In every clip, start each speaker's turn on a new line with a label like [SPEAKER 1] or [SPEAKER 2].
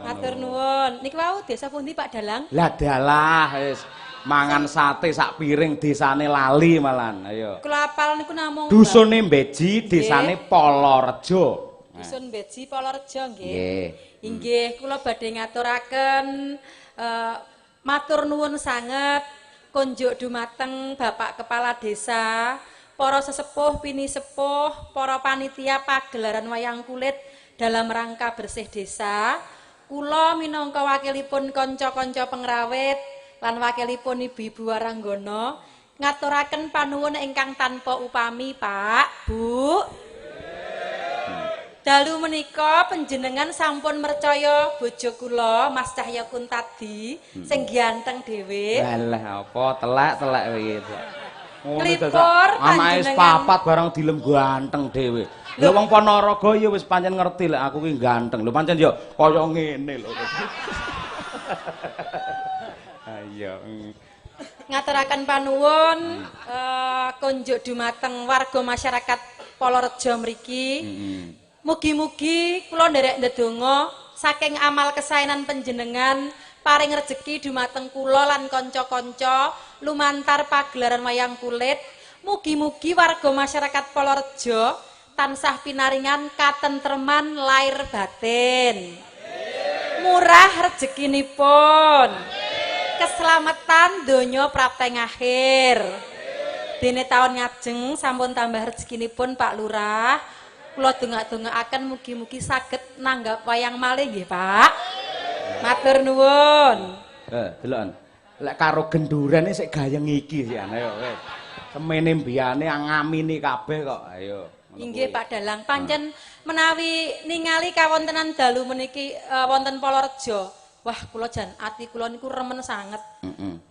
[SPEAKER 1] Matur nuwun. Niki wau desa pundi Pak Dalang?
[SPEAKER 2] Lah dalah wis mangan sate sak piring desane lali malan. Ayo.
[SPEAKER 1] Kula apal niku namung
[SPEAKER 2] dusune Beji, desane Polorejo.
[SPEAKER 1] Dusun Beji Polorejo nggih.
[SPEAKER 2] Nggih.
[SPEAKER 1] Inggih, kula badhe ngaturaken matur nuwun sanget kunjuk dumateng Bapak Kepala Desa, para sesepuh pinisepuh, para panitia pagelaran wayang kulit dalam rangka bersih desa. Kula minangka wakilipun kanca-kanca pengrawit lan wakilipun ibu-ibu waranggana ngaturaken panuwun ingkang tanpa upami, Pak, Bu. Dalu menika panjenengan sampun mercaya bojo kula Mas Cahya Kuntadi sing ganteng dhewe.
[SPEAKER 2] Walah apa telek-telek iki.
[SPEAKER 1] Nglipur
[SPEAKER 2] anake wis papat barang dilem ganteng dhewe. Lha wong Ponorogo ya wis pancen ngerti lek aku ki ganteng. Lho pancen ya kaya ngene lho. Ayo.
[SPEAKER 1] Ngaturaken panuwun kunjuk dumateng warga masyarakat Polorejo mriki. Mugi-mugi kula nderek ndedonga saking amal kesaenan panjenengan paring rejeki dumateng kula lan kanca-kanca lumantar pagelaran wayang kulit. Mugi-mugi warga masyarakat Polorejo tansah pinaringan katentreman lahir batin, murah rejekinipun, keselamatan donya prapteng akhir. Dene taun ngajeng sampun tambah rejekinipun Pak Lurah. Kula dongak-dongakaken mugi-mugi saged nanggap wayang malih nggih Pak. Matur nuwun.
[SPEAKER 2] Deloken. Lek karo gendurane sik gayeng iki sik ayo wis. Semene mbiyane ngamini kabeh kok. Ayo.
[SPEAKER 1] Inggih Pak Dalang, pancen menawi ningali kawontenan dalu meniki wonten Polorejo. Wah, kula jan ati kula niku remen sanget.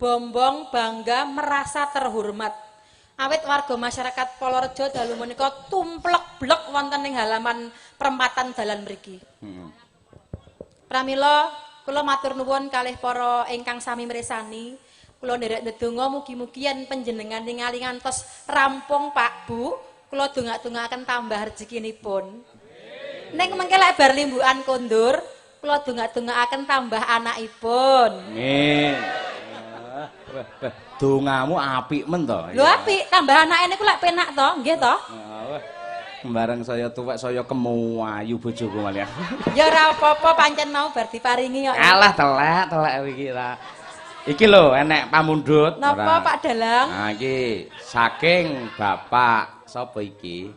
[SPEAKER 1] Bombong bangga merasa terhormat. Awit warga masyarakat Polorejo dalu menika tumplek blek wonten ing halaman perempatan dalan mriki. Pramila kula matur nuwun kalih para ingkang sami mirsani. Kula nderek ndedonga mugi-mugi yen panjenengan ningali ngantos rampung Pak Bu, kula dongak-dongakaken tambah rezekinipun. Ning mengke lek bar limbukan kondur, kula dongak-dongakaken tambah anakipun.
[SPEAKER 2] Amin. Wah, dongamu apik men to.
[SPEAKER 1] Lho apik, tambah anake niku lek penak to, nggih to?
[SPEAKER 2] Wah, bareng saya tuwek saya kemu ayu bojoku malih.
[SPEAKER 1] Ya ora apa-apa, pancen mau bar diparingi kok.
[SPEAKER 2] Alah telek-telek iki ta. Iki lho enek pamundhut.
[SPEAKER 1] Napa Pak Dalang?
[SPEAKER 2] Nah iki saking Bapak sapa iki?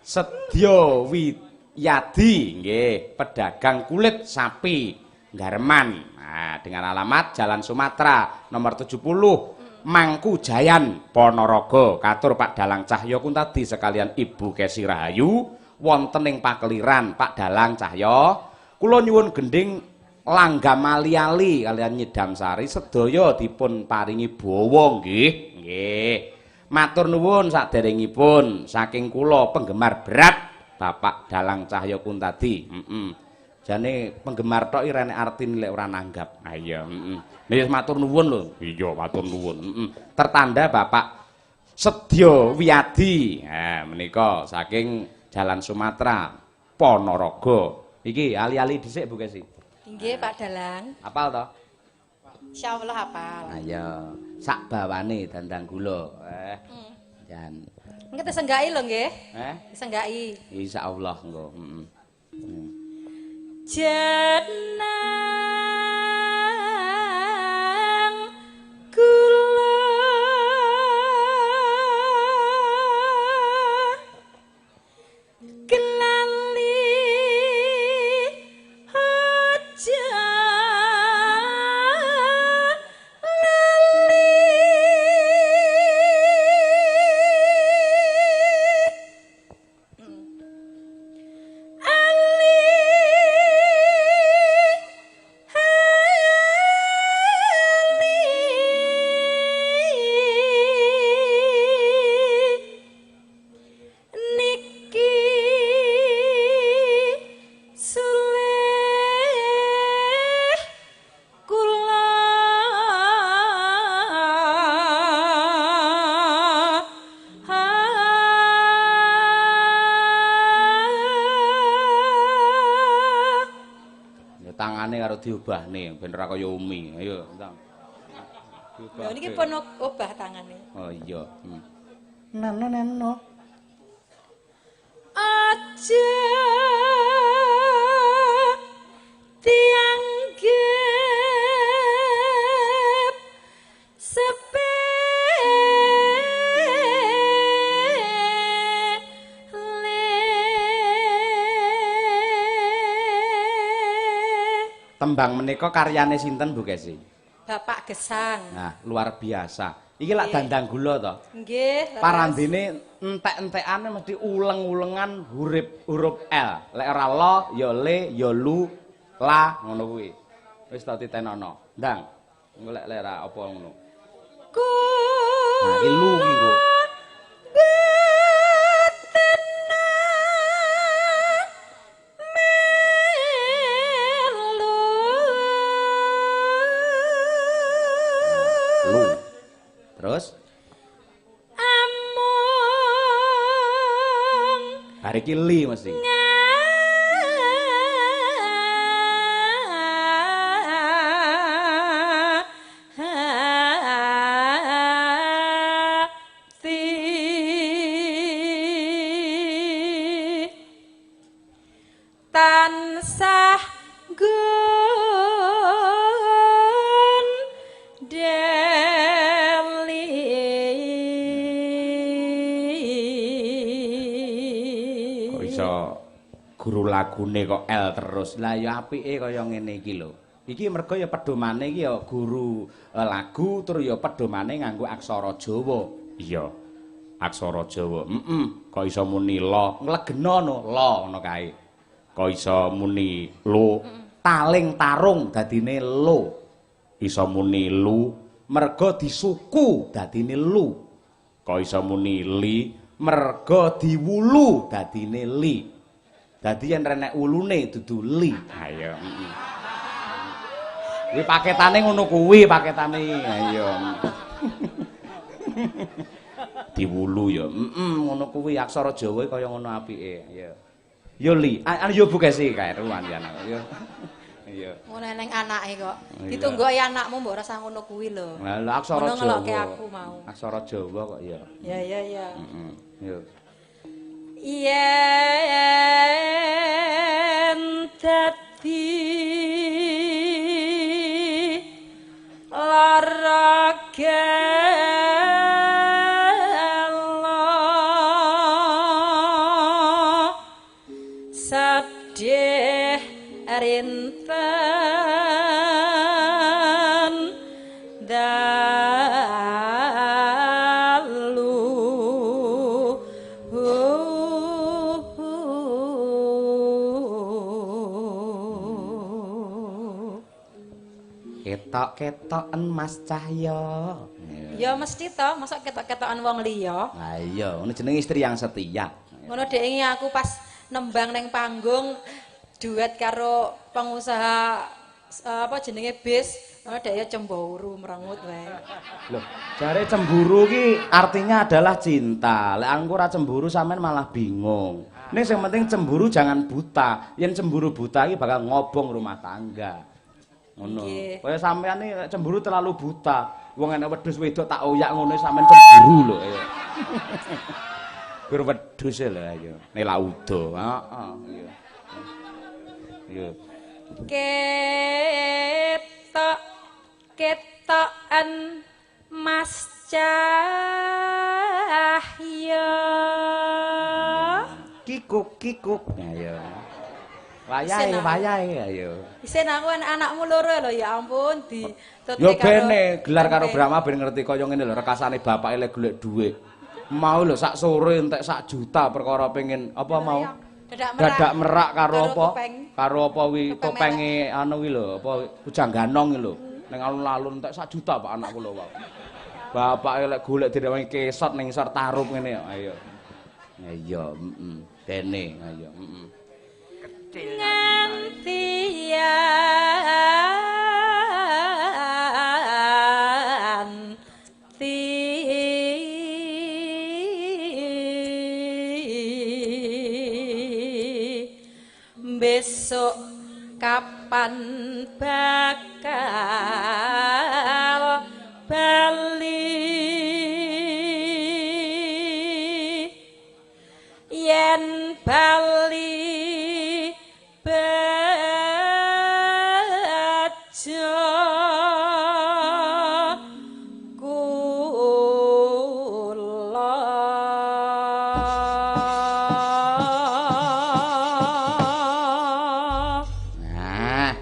[SPEAKER 2] Sedya Wiyadi nggih, pedagang kulit sapi Garman. Nah, dengan alamat Jalan Sumatera nomor 70 Mangkujayan Ponorogo. Katur Pak Dalang Cahya Kuntadi sekalian Ibu Kesi Rahayu wonten ing pakeliran Pak Dalang Cahya. Kula nyuwun gendhing langgam ali-ali kalian nyidam sari sedaya dipun paringi bawa nggih. Nggih. Matur nuwun saderengipun saking kula penggemar berat Bapak Dalang Cahya Kuntadi. Jane penggemar tok ora enek artine lek ora nanggap. Ha iya, heeh. Wis matur nuwun lho. Iya, matur nuwun. Heeh. Tertanda Bapak Sedya Wiyadi. Ha menika saking Jalan Sumatera, Ponorogo. Iki ali-ali dhisik Bu Kesi.
[SPEAKER 1] Inggih Pak Dalang.
[SPEAKER 2] Apal to?
[SPEAKER 1] Insyaallah hafal.
[SPEAKER 2] Ha iya, sak bawane dandang gula. Jan.
[SPEAKER 1] Engko disenggaki lho nggih. Disenggaki.
[SPEAKER 2] Insyaallah engko, heeh.
[SPEAKER 1] Jenang kula kelali aja lali ali.
[SPEAKER 2] Tangane karo diobahne ben ora kaya Umi. Ayo, ndang.
[SPEAKER 1] Lho niki pun obah tangane.
[SPEAKER 2] Oh iya. Nano nano.
[SPEAKER 1] Aja dianggep sepele.
[SPEAKER 2] Tembang menika karyane sinten Bu Kesi?
[SPEAKER 1] Bapak Gesang.
[SPEAKER 2] Nah, luar biasa. Iki lak dandang gula to?
[SPEAKER 1] Nggih.
[SPEAKER 2] Parandene entek-entekane mesti uleng-ulengan huruf L. Lek ora lo, ya le, ya lu, la ngono kuwi. Wis ta titenono. Ndang. Engko lek ora apa ngono. Nah, iki lu iki kok. Terus
[SPEAKER 1] amung
[SPEAKER 2] hari iki li mesti.
[SPEAKER 1] Tansah
[SPEAKER 2] guru lagune kok L terus. Lah ya apike kaya ngene iki lho. Iki mergo ya pedomane iki ya guru lagu tur ya pedomane nganggo aksara Jawa. Iya. Aksara Jawa. Heeh. Kok iso muni lo, nglegeno no lo ngono kae. Kok iso muni lo, taling tarung dadine lo. Iso muni lu, mergo disuku dadine lu. Kok iso muni li, mergo diwulu dadine li. Dadi yen renek ulune dudu li. Ayo. Kuwi paketane ngono kuwi paketane. Ayo. Diwulu ya. Heeh, ngono kuwi aksara Jawa kaya ngono apike. Ayo. Yo li. Yo Bu Kesi kae ruwan ya. Yo. Iya.
[SPEAKER 1] Ngono eneng anake kok. Ditunggoki anakmu mbok ora ngono kuwi lho.
[SPEAKER 2] Lah aksara Jawa.
[SPEAKER 1] Ngono ngelokke aku mau.
[SPEAKER 2] Aksara Jawa kok ya.
[SPEAKER 1] Ya ya ya.
[SPEAKER 2] Heeh. Yo.
[SPEAKER 1] Yen dadi lara gelo sedih rinten dalu.
[SPEAKER 2] Ketok-ketoken Mas Cahyo.
[SPEAKER 1] Ya mesti to, mosok ketok-ketokan wong liya.
[SPEAKER 2] Lah iya, ngono jenenge istri yang setia.
[SPEAKER 1] Ngono dhek iki aku pas nembang ning panggung duet karo pengusaha apa jenenge bis, ngono dhek ya cemburu merengut wae.
[SPEAKER 2] Loh, jare cemburu ki artinya adalah cinta. Lek aku ora cemburu sampean malah bingung. Ning sing penting cemburu jangan buta. Yen cemburu buta iki bakal ngobong rumah tangga. Ngono. Kaya sampean iki cemburu terlalu buta. Wong enek wedhus wedok tak oyak ngono sampean cemburu lho ayo. Gur wedhus lho ayo. Nek lak udo. Heeh, iya. Iya.
[SPEAKER 1] Ketok ketoken Mas Cahyo.
[SPEAKER 2] Kikuk kikuk. Ayo. Wayahe, wayahe ayo.
[SPEAKER 1] Isin aku anakmu loro lho ya ampun di
[SPEAKER 2] Ya bene gelar karo Brahma ben ngerti kaya ngene lho rekasane bapake lek golek dhuwit. Mau lho sak sore entek sak juta perkara pengen apa mau? Dadak merak karo apa? Karo apa wi topenge anu wi lho, apa Bujang Ganong lho. Ning alun-alun entek sak juta Pak anakku lho, Pak. Bapake lek golek direwangi kesot ning isor tarup ngene ayo. Ayo, heeh. Dene ayo, heeh.
[SPEAKER 1] Nganti besok Kapan bakal bali yen bali bejo kula.
[SPEAKER 2] Nah,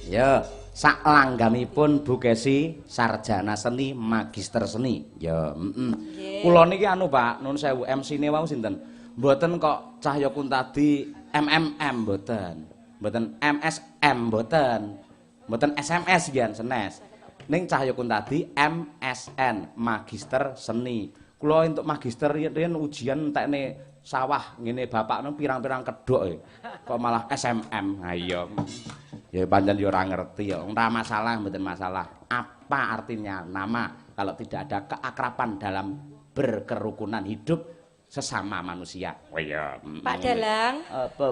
[SPEAKER 2] ya sak langgamipun Bu Kesi sarjana seni, magister seni. Ya, heeh. Kula niki anu Pak, nun sewu MC-ne wau sinten? Mboten kok Cahya Kuntadi MMM mboten. Mboten MSM mboten. Mboten SMS nggih senes. Ning Cahya Kuntadi MSN, magister seni. Kula entuk magister riyen ujian entekne sawah ngene bapak nang pirang-pirang kedhok e. Kok malah SMM. Ha iya. Ya pancen ya ora ngerti ya. Ora masalah, mboten masalah. Apa artinya nama kalau tidak ada keakraban dalam berkerukunan hidup sesama manusia? Oh iya.
[SPEAKER 1] Pak Dalang,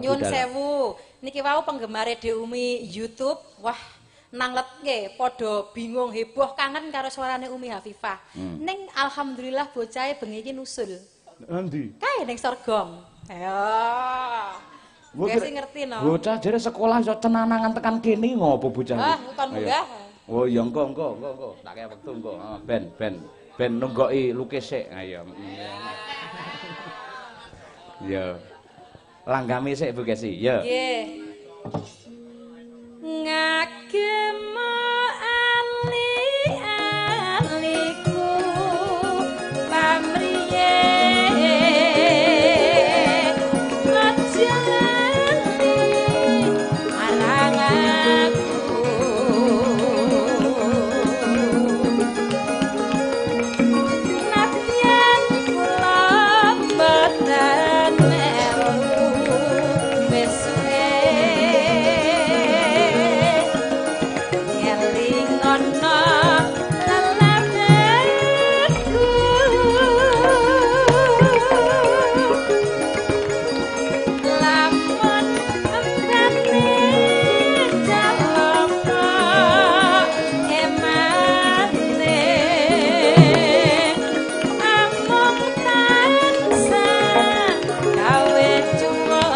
[SPEAKER 1] nyuwun sewu. Niki wau penggemar Umi YouTube, wah nanglet nggih padha bingung heboh kangen karo suarane Umi Hafifah. Ning alhamdulillah bocahe bengi iki nusul.
[SPEAKER 2] Endi?
[SPEAKER 1] Kae ning Sorgong. Ayo. Wis ngerti no.
[SPEAKER 2] Bocah jere sekolah iso cenanangan tekan kene ngopo bocah iki?
[SPEAKER 1] Ah, kon munggah.
[SPEAKER 2] Oh iya engko. Tak kaya wektu engko. Ben ben nunggoki lukis sik. Ayo. Ya. Langgame sik Bu Kesi. Ya.
[SPEAKER 1] Nggih. Ngagem ali-aliku pamriye aja lali marang aku. Nadyan kula mboten melu besuke ngelingono leladanku lamun empane calaka emane amung tansah gawe cuwa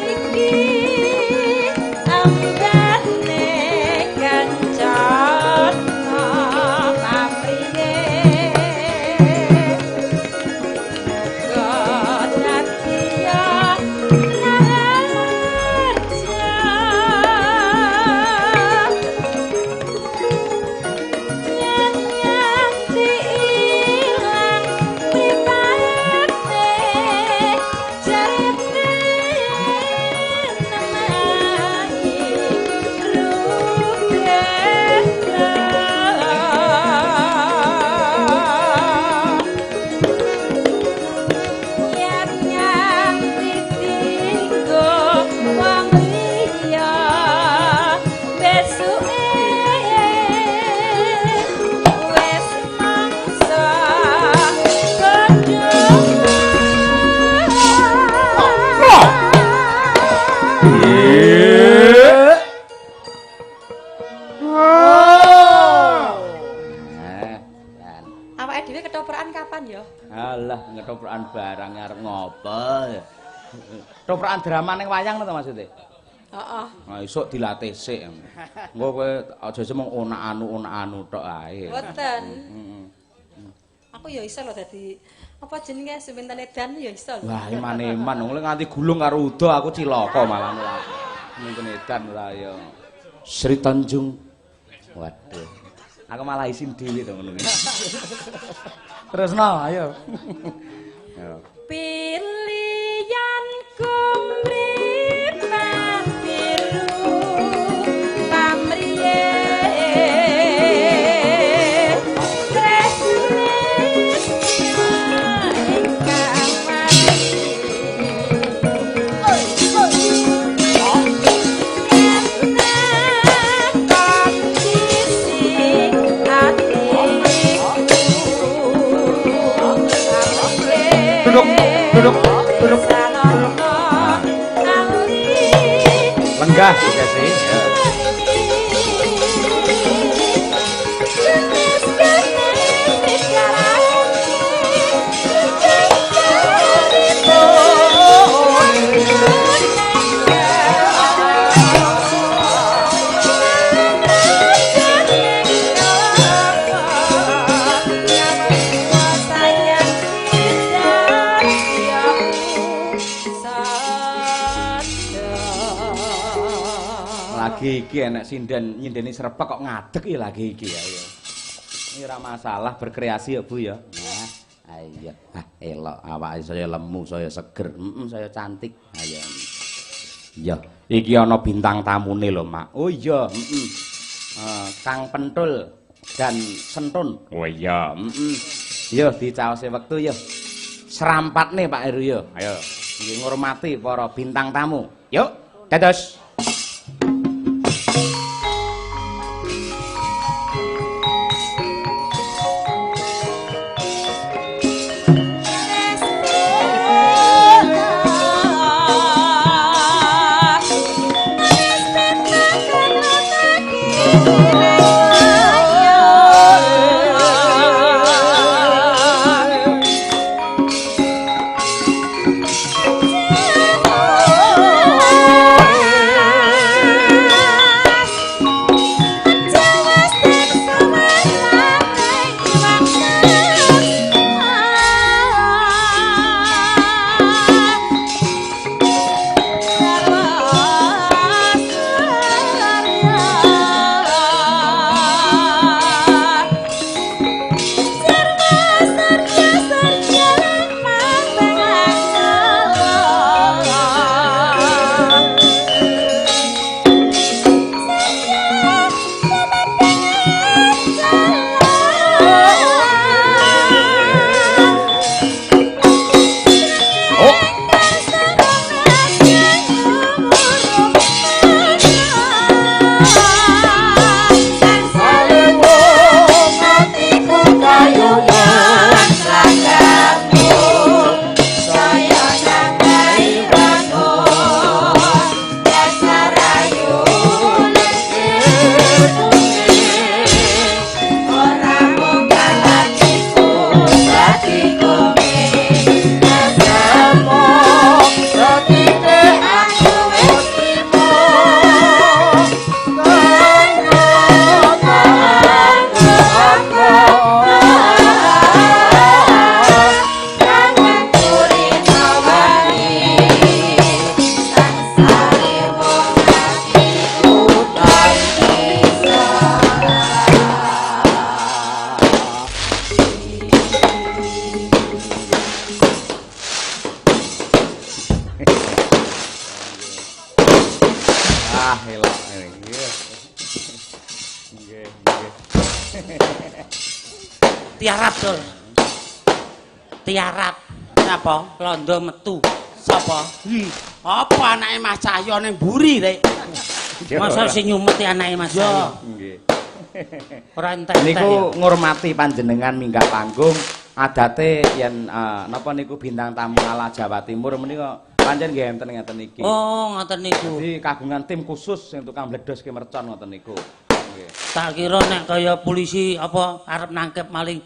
[SPEAKER 1] iki ambane kancana pamriye muga dadiya raharja yen nganti ilang mripate jarene nemahi rubeka. Yen nganti dinggo wong liya besuke wis mangsa bodho.
[SPEAKER 2] Nah, lan.
[SPEAKER 1] Awake dhewe ketoprakan kapan ya?
[SPEAKER 2] Alah, ngetoprakan barang arep ngopo? Toprakan drama ning wayang to maksudnya?
[SPEAKER 1] Heeh.
[SPEAKER 2] Nah, esuk dilatih sik. Engko kowe aja mung onak anu tok ae.
[SPEAKER 1] Mboten. Aku ya iso lho dadi apa jenenge suminten edan ya iso lho.
[SPEAKER 2] Wah, eman-eman wong nganti gulung karo udo aku cilaka malah. Suminten edan ora ya. Sri Tanjung. Waduh. Aku malah isin dhewe to ngono iki. Terusno, ayo. Yo.
[SPEAKER 1] Pilihanku mripat biru pamriye tresna ingkang mati. Kondisi atiku
[SPEAKER 2] Duduk, duduk, duduk. Lenggah Bu Kesi. Lagi iki enek sinden nyindeni srepek kok ngadeg iki lagi iki ya. Ini ora masalah berkreasi ya Bu ya. Nah, ayo. Ah, elok awake saya lemu, saya seger, saya cantik. Ayo. Iya, iki ana bintang tamune lho, Mak. Oh iya, heeh. Kang Pentul dan Sentun. Oh iya, heeh. Yo dicaose wektu yo. Serampatne Pak Heru yo. Ayo, nggih ngurmati para bintang tamu. Yuk, dados.
[SPEAKER 3] Tiarap, Dul. Tiarap. Napa? Londo metu.
[SPEAKER 4] Sapa?
[SPEAKER 3] Hi.
[SPEAKER 4] Apa anake Mas Cahyo ning mburi, Rek?
[SPEAKER 3] Masa sing nyumeti anake Mas Cahyo?
[SPEAKER 2] Nggih.
[SPEAKER 3] Ora entek-entek.
[SPEAKER 2] Niku ngurmati panjenengan minggah panggung, adate yen napa niku bintang tamu ala Jawa Timur menika pancen nggih enten ngeten iki.
[SPEAKER 3] Oh, ngoten niku.
[SPEAKER 2] Jadi kagungan tim khusus sing tukang bledos ke mercon ngoten niku. Nggih.
[SPEAKER 3] Tak kira nek kaya polisi apa arep nangkep maling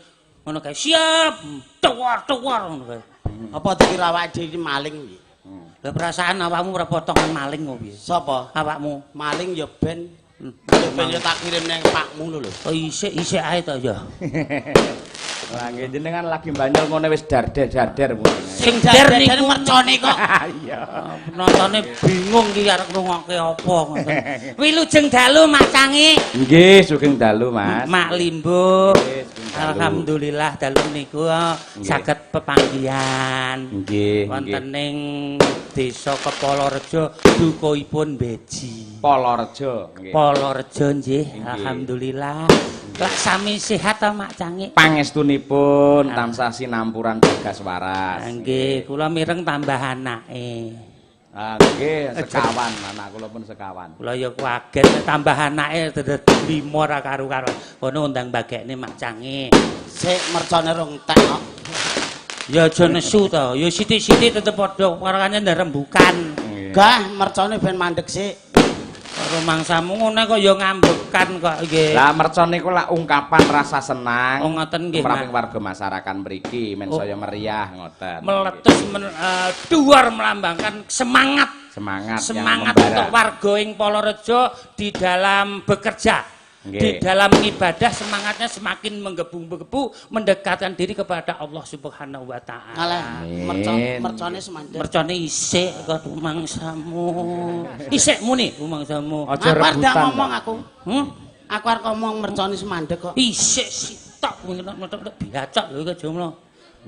[SPEAKER 3] ngono kae siap, tuwar-tuwar ngono kae.
[SPEAKER 4] Apa dikira awake dhewe iki maling piye?
[SPEAKER 3] Lah perasaan awakmu ora potongan maling kok piye?
[SPEAKER 4] Sapa?
[SPEAKER 3] Awakmu.
[SPEAKER 4] Maling ya ben. Ya ben ya tak kirim nang pakmu lho.
[SPEAKER 3] Oh isik-isik ae to ya.
[SPEAKER 2] Lah nggih jenengan lagi banyol ngono wis darder-darder mungkin.
[SPEAKER 3] Sing der niku
[SPEAKER 4] mercone kok.
[SPEAKER 2] Iya.
[SPEAKER 3] Penontone bingung iki arep ngrungokke apa ngoten. Wilujeng dalu Mak Cangi.
[SPEAKER 2] Nggih, sugeng dalu Mas.
[SPEAKER 3] Mak Limbo. Alhamdulillah dalu niku saged pepanggihan.
[SPEAKER 2] Nggih.
[SPEAKER 3] Wonten ing Desa Kepolorejo dukuhipun Beji.
[SPEAKER 2] Polorejo nggih.
[SPEAKER 3] Polorejo nggih. Alhamdulillah. Lak sami sehat ta Mak Cangi?
[SPEAKER 2] Pangestunipun tansah sinampuran bagas waras.
[SPEAKER 3] Nggih, kula mireng tambah anake.
[SPEAKER 2] Ah nggih, sekawan anak kula pun sekawan.
[SPEAKER 3] Kula ya kaget tambah anake dadi 5 ora karu-karuan. Kono undang bagekne Mak Cangi.
[SPEAKER 4] Sik mercone rong tek kok.
[SPEAKER 3] Ya aja nesu to. Ya sithik-sithik tetep padha perkarane rembukan.
[SPEAKER 4] Gah mercone ben mandek sik.
[SPEAKER 3] Karo mangsamu ngono kok ya ngambekan kok nggih.
[SPEAKER 2] Lah mercon niku lak ungkapan rasa senang.
[SPEAKER 3] Oh ngoten nggih.
[SPEAKER 2] Tumraping warga masyarakat mriki men saya meriah ngoten.
[SPEAKER 3] Meletus dhuwur melambangkan semangat.
[SPEAKER 2] Semangat.
[SPEAKER 3] Semangat untuk warga ing Polorejo di dalam bekerja.
[SPEAKER 2] Nggih.
[SPEAKER 3] Di dalam ibadah semangatnya semakin menggebu-gebu mendekatkan diri kepada Allah Subhanahu wa taala.
[SPEAKER 4] Alah, mercone semandek.
[SPEAKER 3] Mercone isik kok mangsamu. Isik muni mangsamu.
[SPEAKER 2] Aja
[SPEAKER 4] rebutan. Aku ngomong aku. Aku arep ngomong mercone semandek kok.
[SPEAKER 3] Isik sitok metok biacok lho iki jomlo.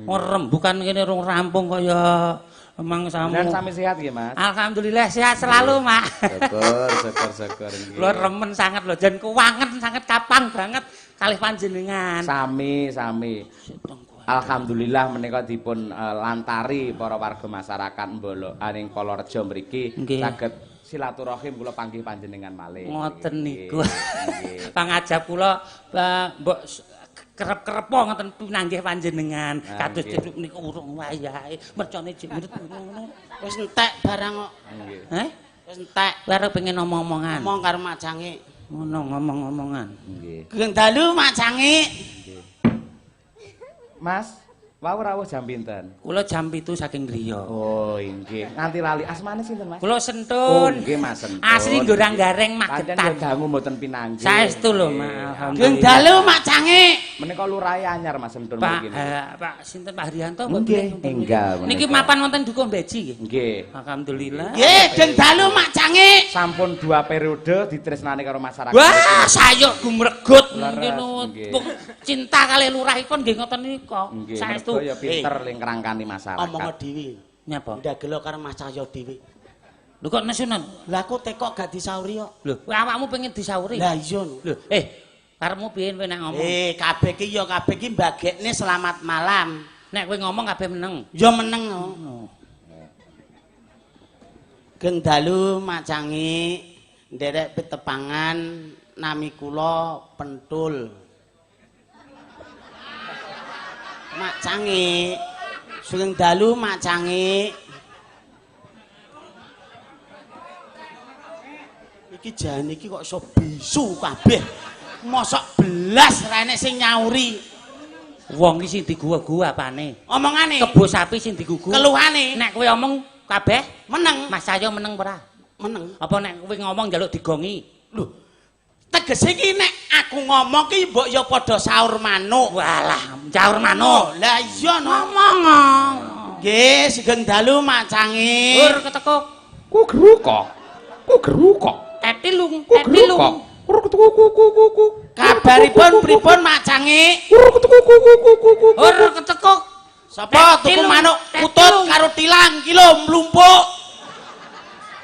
[SPEAKER 3] Rembukan kene rong rampung kaya mangsamu.
[SPEAKER 2] Dan sami sehat nggih, Mas.
[SPEAKER 3] Alhamdulillah sehat selalu, Mak.
[SPEAKER 2] Syukur, syukur, syukur.
[SPEAKER 3] Kula remen sangat lho, jan kuwangen sangat kapang banget kalih panjenengan.
[SPEAKER 2] Sami, sami. Alhamdulillah menika dipun lantari para warga masyarakat Mbolo ing Polorejo mriki saged silaturahim kula panggih panjenengan malih.
[SPEAKER 3] Ngoten niku. Pangajap kula mbok kerep-kerepo ngoten pinanggih panjenengan kados cedhuk niku urung wayahe mercone jek ngono.
[SPEAKER 4] Wis entek barang kok.
[SPEAKER 2] Nggih.
[SPEAKER 3] Heh?
[SPEAKER 4] Wis entek.
[SPEAKER 3] Kowe arep pengen omong-omongan.
[SPEAKER 4] Ngomong karo macange.
[SPEAKER 3] Ngono ngomong-omongan.
[SPEAKER 2] Nggih.
[SPEAKER 4] Geng dalu macange.
[SPEAKER 2] Nggih. Mas, wau rawuh jam pinten?
[SPEAKER 3] Kula jam 7 saking griya.
[SPEAKER 2] Oh, nggih. Nganti lali asmane sinten, Mas?
[SPEAKER 3] Kula Sentun.
[SPEAKER 2] Oh, nggih Mas Sentun.
[SPEAKER 3] Asli gorang-gareng Magetan.
[SPEAKER 2] Pancen dangu mboten pinanggih.
[SPEAKER 3] Saestu lho, Mas. Alhamdulillah.
[SPEAKER 4] Geng dalu macange.
[SPEAKER 2] Menika lurahe anyar Mas Sentun
[SPEAKER 3] mriki. Pak sinten Pak Haryanto
[SPEAKER 2] mboten? Nggih, enggal.
[SPEAKER 3] Niki mapan wonten Dukuh Beji nggih.
[SPEAKER 2] Nggih.
[SPEAKER 3] Alhamdulillah.
[SPEAKER 4] Nggih, geng dalu macange.
[SPEAKER 2] Sampun 2 periode ditresnani karo masyarakat.
[SPEAKER 3] Wah, sayuk gumregut ngono. Cinta kalih lurahipun nggih ngoten nika.
[SPEAKER 2] Saestu ya pinter lingkrangkani masyarakat.
[SPEAKER 4] Omong dhewe.
[SPEAKER 3] Nyapa?
[SPEAKER 4] Ndagelo karo Mas Cahyo dhewe.
[SPEAKER 3] Lho kok nesunan?
[SPEAKER 4] Lah aku tekok gak disauri kok.
[SPEAKER 3] Lho, awakmu pengen disauri?
[SPEAKER 4] Lah iya.
[SPEAKER 3] Lho, karepmu piye kowe nek ngomong?
[SPEAKER 4] Kabeh ki ya kabeh ki mbagekne selamat malam.
[SPEAKER 3] Nek kowe ngomong kabeh meneng.
[SPEAKER 4] Ya meneng. Geng dalu macangi nderek pitepangan nami kula Pentul. Macangi sugeng dalu macangi. Iki jane iki kok iso bisu kabeh. Mosok belas ra enek sing nyauri.
[SPEAKER 3] Wong iki sing diguwa-guwa apane?
[SPEAKER 4] Omongane.
[SPEAKER 3] Kebo sapi sing digugu.
[SPEAKER 4] Keluhane.
[SPEAKER 3] Nek kowe omong kabeh
[SPEAKER 4] meneng.
[SPEAKER 3] Mas Cahyo meneng ora?
[SPEAKER 4] Meneng.
[SPEAKER 3] Apa nek kowe ngomong njaluk digongi?
[SPEAKER 4] Lho. Tegese iki nek aku ngomong ki mbok ya padha saur manuk.
[SPEAKER 3] Walah, saur manuk.
[SPEAKER 4] Lah iya no.
[SPEAKER 3] Ngomong.
[SPEAKER 4] Nggih, sugeng dalu macange.
[SPEAKER 3] Ur ketekuk.
[SPEAKER 2] Ku gerukok. Ku gerukok.
[SPEAKER 3] Tetilung, tetilung.
[SPEAKER 4] Kabaripun pripun macange?
[SPEAKER 3] Ur ketekuk.
[SPEAKER 4] Sapa tuku manuk kutut karo tilang ki lho mlumpuk.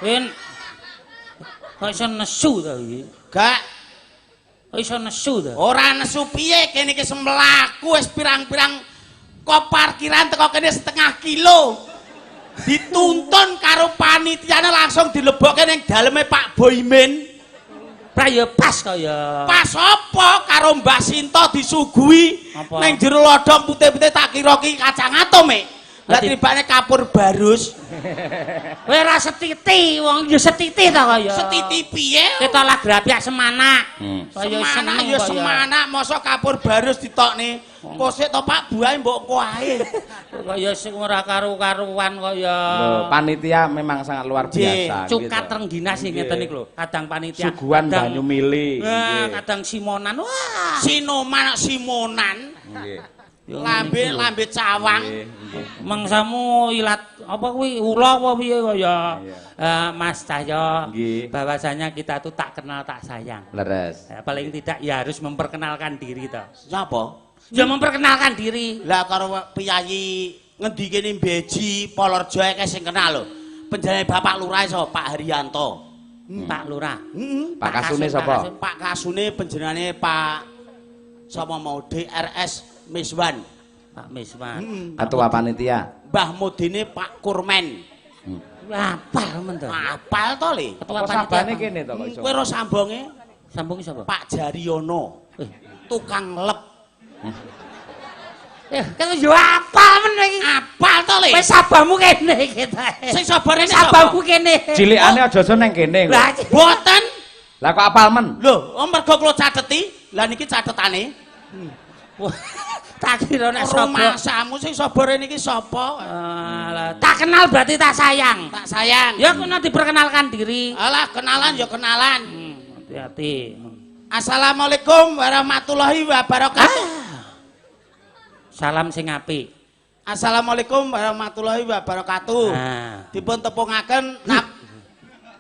[SPEAKER 3] Win. Kok iso nesu ta iki?
[SPEAKER 4] Gak.
[SPEAKER 3] Kok iso nesu ta?
[SPEAKER 4] Ora nesu piye kene iki semlaku wis pirang-pirang kok parkiran teko kene setengah kilo. Dituntun karo panitiane langsung dilebokke ning daleme Pak Boymin.
[SPEAKER 3] Pra ya pas kaya.
[SPEAKER 4] Pas apa karo Mbah Sinto disuguhi ning jero lodong putih-putih tak kira ki kacang atom e. Lah tibane kapur barus.
[SPEAKER 3] Kowe ora setiti wong ya setiti ta kaya.
[SPEAKER 4] Setiti piye?
[SPEAKER 3] Kita lah grapyak semanak.
[SPEAKER 4] Kaya seneng ya semanak mosok kapur barus ditokne. Kosek to Pak buahe mbok koae.
[SPEAKER 3] Kaya sing ora karu-karuan kaya.
[SPEAKER 2] Lho, panitia memang sangat luar biasa.
[SPEAKER 3] Cukat rengginas sing ngeten niku lho. Kadang panitia.
[SPEAKER 2] Suguhan banyu mili.
[SPEAKER 3] Kadang simonan. Wah,
[SPEAKER 4] sinoman simonan.
[SPEAKER 2] Nggih.
[SPEAKER 4] Lambe cawang.
[SPEAKER 3] Mangsamu ilat apa kuwi ula apa piye kaya Mas Cahyo, bahwasanya kita tuh tak kenal tak sayang.
[SPEAKER 2] Leres.
[SPEAKER 3] Paling tidak ya harus memperkenalkan diri to.
[SPEAKER 4] Sapa?
[SPEAKER 3] Ya memperkenalkan diri.
[SPEAKER 4] Lah karo piyayi ngendi kene Beji Polorejo akeh sing kenal lho. Panjenengane Bapak Lurah sapa? Pak Haryanto.
[SPEAKER 3] Pak Lurah.
[SPEAKER 4] Heeh.
[SPEAKER 2] Pak Kasune sapa?
[SPEAKER 4] Pak Kasune panjenengane Pak sapa mau DRS Miswan.
[SPEAKER 3] Pak Miswan.
[SPEAKER 2] Ketua panitia.
[SPEAKER 4] Mbah Mudine Pak Kurmen.
[SPEAKER 3] Apal men to.
[SPEAKER 4] Apal to le.
[SPEAKER 3] Ketua
[SPEAKER 2] panitia
[SPEAKER 3] panitia
[SPEAKER 2] kene to kok iso.
[SPEAKER 4] Kowe ro sambonge?
[SPEAKER 3] Sambonge sapa?
[SPEAKER 4] Pak Jariono. Tukang lep.
[SPEAKER 3] Ya, kan yo apal men iki.
[SPEAKER 4] Apal to, Le?
[SPEAKER 3] Wis sabamu kene iki ta.
[SPEAKER 4] Sing sapa rene sapa?
[SPEAKER 3] Sabamu kene.
[SPEAKER 2] Cilikane aja-aja neng kene kok.
[SPEAKER 3] Lah,
[SPEAKER 4] Boten.
[SPEAKER 2] Lah kok apal men?
[SPEAKER 4] Lho, oh mergo kula cateti. Lah niki catetane.
[SPEAKER 3] Wah, tak kira nek sapa.
[SPEAKER 4] Rumasamu sing sapa rene iki sapa?
[SPEAKER 3] Alah, tak kenal berarti tak sayang.
[SPEAKER 4] Tak sayang.
[SPEAKER 3] Ya kono diperkenalkan diri.
[SPEAKER 4] Alah, kenalan ya kenalan.
[SPEAKER 3] Hati-hati.
[SPEAKER 4] Assalamualaikum warahmatullahi wabarakatuh.
[SPEAKER 3] Salam sing apik.
[SPEAKER 4] Assalamualaikum warahmatullahi wabarakatuh.
[SPEAKER 3] Nah,
[SPEAKER 4] Dipun tepungaken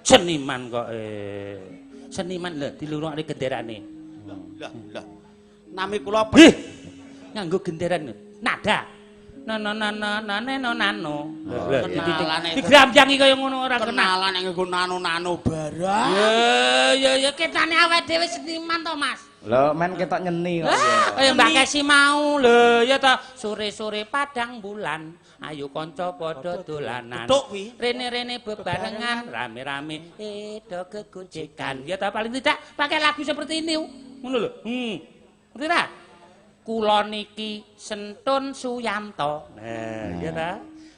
[SPEAKER 3] seniman kok Seniman lho dilurukne genderane.
[SPEAKER 4] Lah, lah. Nami kula
[SPEAKER 3] Hih. Nganggo genderan lho. Nada. No no no no no no nano. Lho,
[SPEAKER 4] Kenalane
[SPEAKER 3] digramjangi kaya ngono ora kena.
[SPEAKER 4] Kenalan nganggo nano-nano barang.
[SPEAKER 3] Ya ya ya ketane awake dhewe seniman to, Mas.
[SPEAKER 2] Lho men ketok nyeni kok.
[SPEAKER 3] Kaya Mbak Kesi mau lho ya ta sore-sore padang bulan ayo kanca padha dolanan. Rene-rene bebarengan rame-rame do gegojekan. Ya ta paling tidak pakai lagu seperti ini. Ngono lho. Ngerti ta? Kula niki Sentun Suyanto. Nah, ya ta.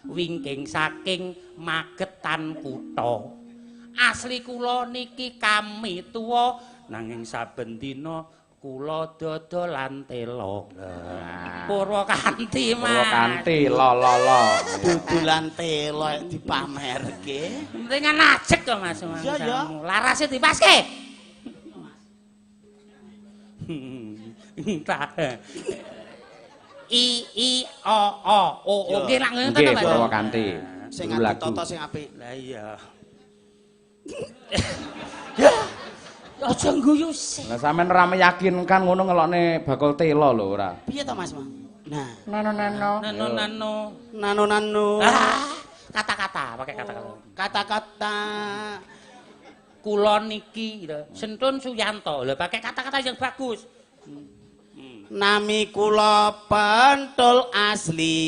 [SPEAKER 3] Wingking saking Magetan kutha. Asli kula niki kami tuwa nanging saben dina kula dodolan telo. Purwakanti, Mas.
[SPEAKER 2] Purwakanti lo lo lo.
[SPEAKER 4] Dodolan telo dipamerke.
[SPEAKER 3] Penting ajek kok Mas.
[SPEAKER 4] Iya ya.
[SPEAKER 3] Larase dipaske. Entah. I I O O O O nggih lak ngono to Mas.
[SPEAKER 2] Nggih Purwakanti.
[SPEAKER 4] Sing ditata sing apik.
[SPEAKER 3] Lah iya. Ya. Aja guyu sih.
[SPEAKER 2] Lah sampean ora meyakinkan ngono ngelokne bakul telo lho ora.
[SPEAKER 4] Piye to Mas? Nah.
[SPEAKER 2] Nano nano.
[SPEAKER 3] Nano nano.
[SPEAKER 4] Nano nano.
[SPEAKER 3] Kata-kata, pakai kata-kata.
[SPEAKER 4] Kata-kata.
[SPEAKER 3] Kula niki Sentun Suyanto. Lho pakai kata-kata yang bagus.
[SPEAKER 4] Nami kula Pentul asli.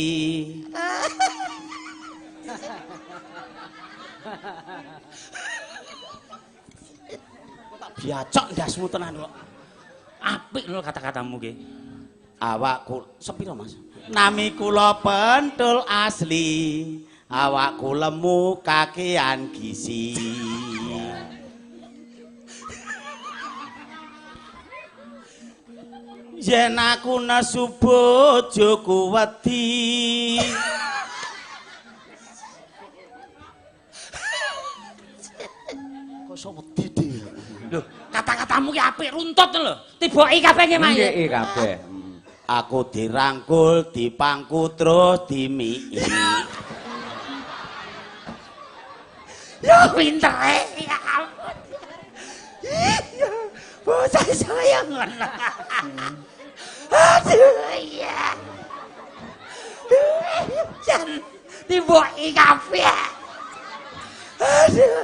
[SPEAKER 4] Kok tak biacok ndasmu tenan kok.
[SPEAKER 3] Apik lho kata-katamu ki.
[SPEAKER 4] Awakku sepiro Mas? Nami kula Pentul asli. Awakku lemu kakean gizi. Yen aku nesu bojoku wedi. Kok iso wedi dhewe.
[SPEAKER 3] Lho, kata-katamu ki apik runtut lho. Tiboki kabeh nggih, Mas.
[SPEAKER 2] Nggih kabeh.
[SPEAKER 4] Aku dirangkul, dipangku terus dimiki.
[SPEAKER 3] Ya pinter e. Ya ampun. Bocah saya ngono. Aduh iya. Jan tiboki kabeh. Aduh.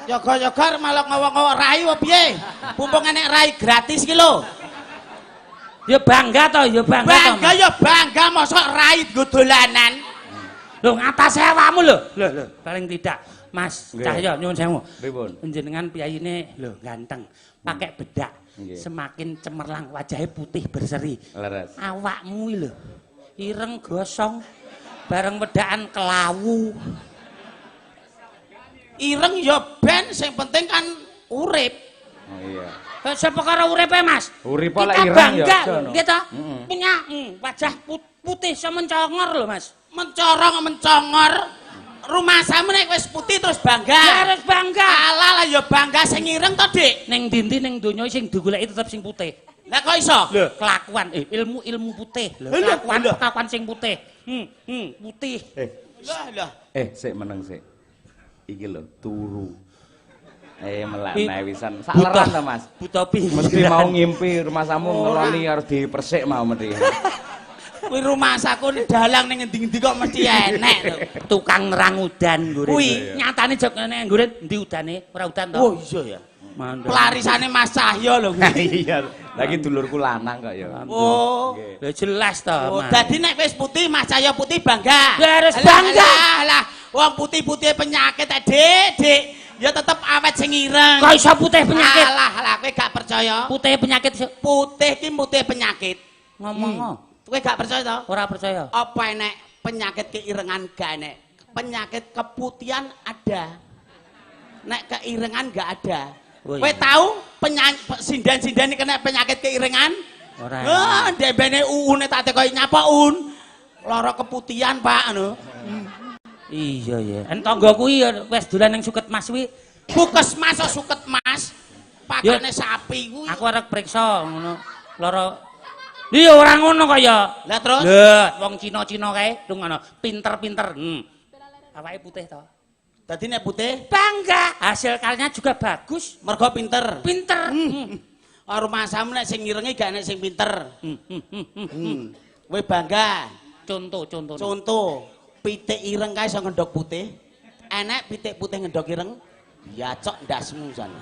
[SPEAKER 4] Yoga-yoga malah ngowok-ngowok rai apa piye? Mumpung enek rai gratis iki lho.
[SPEAKER 3] Ya bangga to, ya bangga to.
[SPEAKER 4] Bangga ya bangga mosok rai nggo dolanan.
[SPEAKER 3] Lho ngatasé awakmu lho. Lho lho, paling tidak Mas Cahyo nyuwun sewu.
[SPEAKER 2] Pripun?
[SPEAKER 3] Panjenengan piyayine lho ganteng, pakai bedak. Semakin cemerlang wajahnya putih berseri.
[SPEAKER 2] Leres.
[SPEAKER 3] Awakmu iki lho ireng gosong bareng wedakan kelawu.
[SPEAKER 4] Ireng ya ben sing penting kan urip.
[SPEAKER 2] Oh iya.
[SPEAKER 3] Sepekara uripe Mas.
[SPEAKER 2] Urip lek ireng ya aja.
[SPEAKER 3] Nggih ta? Punya wajah putih semencongor lho Mas.
[SPEAKER 4] Mencorong mencongor. Rumasamu nek wis putih terus bangga.
[SPEAKER 3] Ya harus bangga.
[SPEAKER 4] Alah lah ya bangga sing ireng to, Dik.
[SPEAKER 3] Ning ndi-ndi ning donya sing digoleki tetep sing putih.
[SPEAKER 4] Lah kok iso?
[SPEAKER 3] Lho, kelakuan ilmu-ilmu putih. Lho, kelakuan sing putih. Putih.
[SPEAKER 4] Lah lah.
[SPEAKER 2] Sik meneng sik. Iki lho turu. Melakne wisan. Sak leran to, Mas.
[SPEAKER 3] Buta pinggiran.
[SPEAKER 2] Mesti mau ngimpi rumasamu ngeloni harus dipersik mau mesti.
[SPEAKER 4] Kuwi rumasaku dalang ning ngendi-ngendi kok mesti enek lho.
[SPEAKER 3] Tukang nerang udan nggure.
[SPEAKER 4] Kuwi
[SPEAKER 3] nyatane jog nek nggure endi udane? Ora udan to.
[SPEAKER 4] Oh iya ya. Pelarisane Mas Cahyo lho kuwi.
[SPEAKER 2] Iya. Lagi dulurku lanang kok ya.
[SPEAKER 4] Oh.
[SPEAKER 3] Lho jelas to, Mas.
[SPEAKER 4] Dadi nek wis putih Mas Cahyo putih bangga.
[SPEAKER 3] Ya harus bangga.
[SPEAKER 4] Lah, wong putih-putih penyakit, Dik, Dik. Ya tetep awet sing ireng.
[SPEAKER 3] Kok iso putih penyakit?
[SPEAKER 4] Alah, lah kowe gak percaya.
[SPEAKER 3] Putih penyakit.
[SPEAKER 4] Putih ki putih penyakit.
[SPEAKER 3] Ngomong.
[SPEAKER 4] Kowe gak percaya to?
[SPEAKER 3] Ora percaya.
[SPEAKER 4] Apa enek penyakit keirengan gak enek? Penyakit keputihan ada. Nek keirengan gak ada. Kowe tahu sinden-sinden kena penyakit keirengan?
[SPEAKER 3] Ora.
[SPEAKER 4] Wah, ndembene uune tak tekoki nyapa un? Lara keputihan, Pak, ngono.
[SPEAKER 3] Iya, ya. En tangga kuwi ya wis dolan ning Suketmas kuwi.
[SPEAKER 4] Pukesmas kok Suketmas? Pakane sapi kuwi.
[SPEAKER 3] Aku arep periksa ngono. Lara. Iya ora ngono kok ya.
[SPEAKER 4] Lah terus?
[SPEAKER 3] Lah, wong Cina-Cina kae ngono, pinter-pinter. Awake putih to.
[SPEAKER 4] Dadi nek putih
[SPEAKER 3] bangga, hasil karyanya juga bagus.
[SPEAKER 4] Mergo pinter.
[SPEAKER 3] Pinter.
[SPEAKER 4] Rumasamu nek sing ngirengi gak nek sing pinter. Kowe bangga.
[SPEAKER 3] Contoh.
[SPEAKER 4] Contoh, pitik ireng kae iso ngendhog putih. Enek pitik putih ngendhog ireng, ya cok ndasmu jan.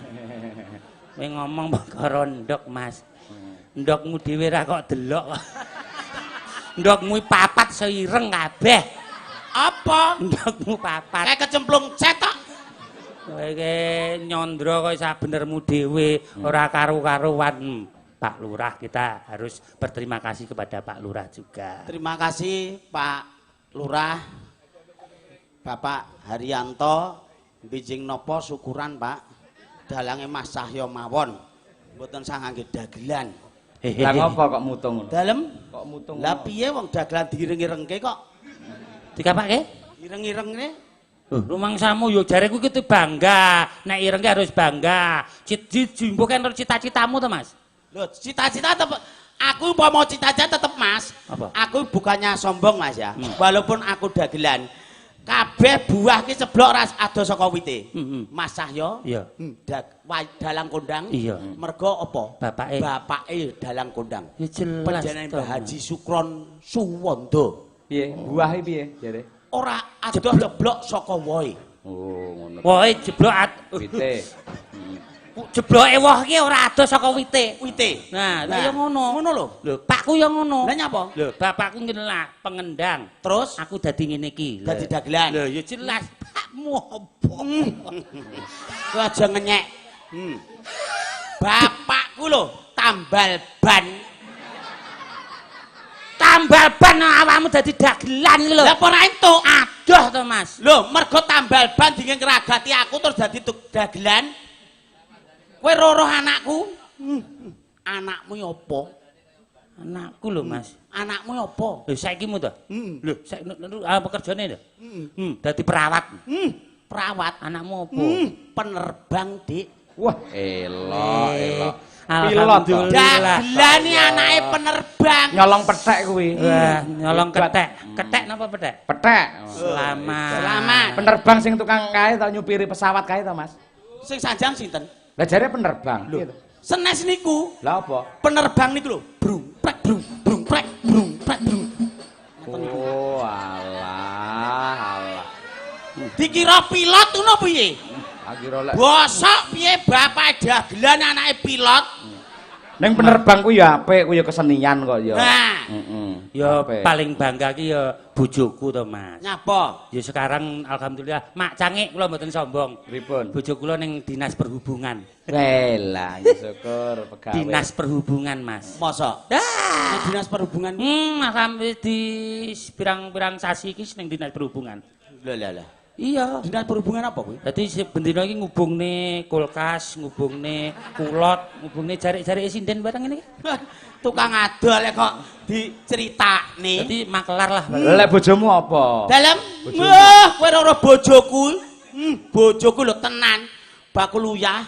[SPEAKER 3] Kowe ngomong perkara ndhog, Mas. Ndhogmu dhewe ra kok delok. Ndhogmu papat iso ireng kabeh.
[SPEAKER 4] Apa?
[SPEAKER 3] Ndhogmu papat.
[SPEAKER 4] Kayak kecemplung cetok.
[SPEAKER 3] Kowe iki nyandra kaya sabenermu dhewe, ora karu-karuan. Pak Lurah, kita harus berterima kasih kepada Pak Lurah juga.
[SPEAKER 4] Terima kasih Pak Lurah, Bapak Haryanto, bijing nopo syukuran Pak, dalange Mas Cahyo mawon, mboten sah ngangge dagelan.
[SPEAKER 2] Lah ngopo kok mutung ngono?
[SPEAKER 4] Dalem?
[SPEAKER 2] Kok mutung?
[SPEAKER 4] Lah piye wong dagelan diireng-irengke kok?
[SPEAKER 3] Dikapake?
[SPEAKER 4] Ireng-irenge.
[SPEAKER 3] Rumangsamu yo jare kuwi kudu bangga, nek ireng harus bangga. Jimbo kan cita-citamu to, Mas?
[SPEAKER 4] Loh, cita-cita tetep aku umpama cita-cita tetep Mas.
[SPEAKER 3] Apa?
[SPEAKER 4] Aku bukannya sombong Mas ya. Walaupun aku dagelan. Kabeh buah ki ceblok ras ado saka wite. Mas Cahyo.
[SPEAKER 3] Iya.
[SPEAKER 4] Dalang kondang.
[SPEAKER 3] Iya.
[SPEAKER 4] Mergo apa?
[SPEAKER 3] Bapake.
[SPEAKER 4] Bapake dalang kondang.
[SPEAKER 3] Ya jelas.
[SPEAKER 4] Panjenengan Mbah Haji Sukron Suwondo.
[SPEAKER 2] Piye? Buah iki piye jare?
[SPEAKER 4] Ora adoh ceblok saka wohe.
[SPEAKER 2] Oh, ngono.
[SPEAKER 3] Wohe jeblok
[SPEAKER 2] wite.
[SPEAKER 3] Jebloke woh iki ora adoh saka wite.
[SPEAKER 4] Wite.
[SPEAKER 3] Nah, lah ya ngono.
[SPEAKER 4] Ngono lho.
[SPEAKER 3] Lho, pakku ya ngono.
[SPEAKER 4] Lah nyapa?
[SPEAKER 3] Lho, bapakku ngene lah, pengendang.
[SPEAKER 4] Terus
[SPEAKER 3] aku dadi ngene iki.
[SPEAKER 4] Dadi dagelan.
[SPEAKER 3] Lho, ya jelas pakmu opo.
[SPEAKER 4] Kowe aja ngenyek. Bapakku lho tambal ban.
[SPEAKER 3] Tambal ban awakmu dadi dagelan iki lho.
[SPEAKER 4] Lah apa ora entuk?
[SPEAKER 3] Adoh to, Mas.
[SPEAKER 4] Lho, mergo tambal ban dingin ngragati aku terus dadi dagelan. Kowe roroh anakku. Anakmu ya apa?
[SPEAKER 3] Anakku lho, Mas.
[SPEAKER 4] Anakmu ya apa?
[SPEAKER 3] Lho saiki mu to? Lho, saiki pekerjane lho. Dadi perawat.
[SPEAKER 4] Perawat.
[SPEAKER 3] Anakmu apa?
[SPEAKER 4] Penerbang, Dik.
[SPEAKER 2] Wah, elok, elok.
[SPEAKER 3] Pilot.
[SPEAKER 4] Dagelan iki anake penerbang.
[SPEAKER 2] Nyolong pethek kuwi.
[SPEAKER 3] Wah, nyolong kethek. Kethek napa pethek?
[SPEAKER 2] Pethek.
[SPEAKER 3] Selamat.
[SPEAKER 4] Selamat.
[SPEAKER 2] Penerbang sing tukang kae to nyupiri pesawat kae to, Mas?
[SPEAKER 4] Sing sanjang sinten?
[SPEAKER 2] Lah jare penerbang.
[SPEAKER 4] Lho, senes niku.
[SPEAKER 2] Lah apa?
[SPEAKER 4] Penerbang niku lho, brung prek brung brung prek brung prek brung.
[SPEAKER 2] Oh, alah, alah.
[SPEAKER 4] Dikira pilot ngono piye?
[SPEAKER 2] Akira lek
[SPEAKER 4] bosok piye bapak dagelan anake pilot?
[SPEAKER 2] Ning penerbang ku ya apik, ku ya kesenian kok ya.
[SPEAKER 4] Nah.
[SPEAKER 3] Ya paling bangga ki ya bojoku to, Mas.
[SPEAKER 4] Nyapa?
[SPEAKER 3] Ya sekarang alhamdulillah mak cangik kula mboten sombong.
[SPEAKER 2] Pripun?
[SPEAKER 3] Bojo kula ning Dinas Perhubungan.
[SPEAKER 2] Lah, syukur pegawe.
[SPEAKER 3] Dinas Perhubungan, Mas.
[SPEAKER 4] Mosok?
[SPEAKER 3] Ah,
[SPEAKER 4] Dinas Perhubungan.
[SPEAKER 3] Alhamdulillah di pirang-pirang sasi iki ning Dinas Perhubungan.
[SPEAKER 4] Lho lho lho.
[SPEAKER 3] Iya.
[SPEAKER 4] Dinas Perhubungan apa kuwi?
[SPEAKER 3] Dadi bendina iki ngubungne kulkas, ngubungne kulot, ngubungne jarik-jarike sinden barang ngene iki.
[SPEAKER 4] Tukang adol kok diceritakne.
[SPEAKER 3] Dadi makelar lah.
[SPEAKER 2] Lek bojomu apa?
[SPEAKER 4] Dalem? Wah, kowe ora bojoku. Bojoku lho tenan. Bakul uyah.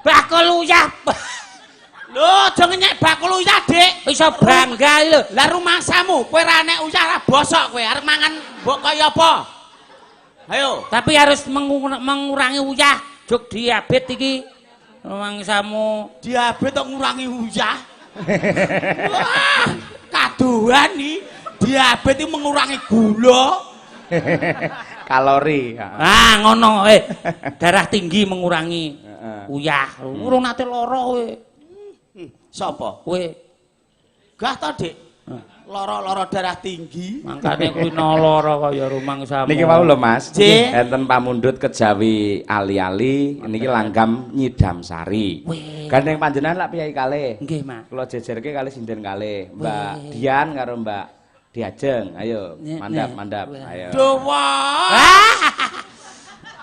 [SPEAKER 3] Bakul uyah.
[SPEAKER 4] Lho, aja ngenyek bakul uyah, Dik.
[SPEAKER 3] Iso bangga lho.
[SPEAKER 4] Lah rumangsamu, kowe ra nek uyah ra bosok kowe, arep mangan mbok kaya apa? Ayo.
[SPEAKER 3] Tapi harus mengurangi uyah. Jog diabet iki. Rumangsamu
[SPEAKER 4] diabet kok ngurangi uyah. Wah, kaduhan iki. Diabet iki mengurangi gula.
[SPEAKER 2] Kalori.
[SPEAKER 3] Ah, ngono darah tinggi mengurangi uyah. Urung nate lara kowe.
[SPEAKER 4] Sapa?
[SPEAKER 3] Kowe.
[SPEAKER 4] Gah to, Dik. Lara-lara darah tinggi.
[SPEAKER 3] Mangkane kuwi lara kaya rumangsamu.
[SPEAKER 2] Niki wau lho, Mas. Enten pamundhut kejawi ali-ali niki langgam nyidam sari. Gandeng panjenengan lak piyai kalih.
[SPEAKER 3] Nggih, Mas.
[SPEAKER 2] Kula jejerke kalih sinden kalih. Mbak Dian karo Mbak Diajeng. Ayo, mandap, mandap. Ayo.
[SPEAKER 4] Dawa.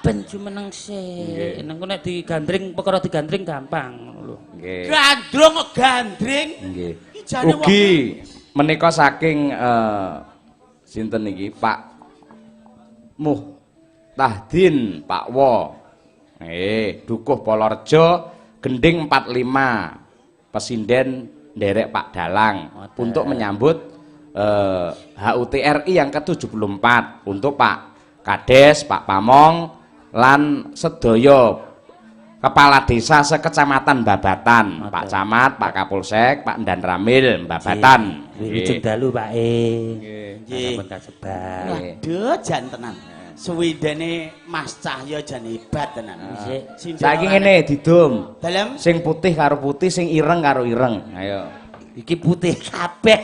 [SPEAKER 3] Ben jumeneng sik. Neng nek digandring perkara digandring gampang lho.
[SPEAKER 2] Nggih.
[SPEAKER 4] Gandrung kok gandring.
[SPEAKER 2] Nggih.
[SPEAKER 4] Ugi
[SPEAKER 2] menika saking sinten niki Pak Muhtahdin Pak Wo. Nggih, Dukuh Polorejo Gending 45. Pesinden nderek Pak Dalang untuk menyambut HUT RI yang ke-74 untuk Pak Kades, Pak Pamong lan sedaya kepala desa sekecamatan Babatan, Pak Camat, Pak Kapolsek, Pak Danramil Babatan.
[SPEAKER 3] Wilujeng dalu Pak E. Nggih. Sampun kasebar.
[SPEAKER 4] Waduh, jan tenan. Suwindene Mas Cahyo jan hebat tenan.
[SPEAKER 2] Saiki ngene didum.
[SPEAKER 4] Dalem
[SPEAKER 2] sing putih karo putih, sing ireng karo ireng. Ayo.
[SPEAKER 3] Iki putih kabeh.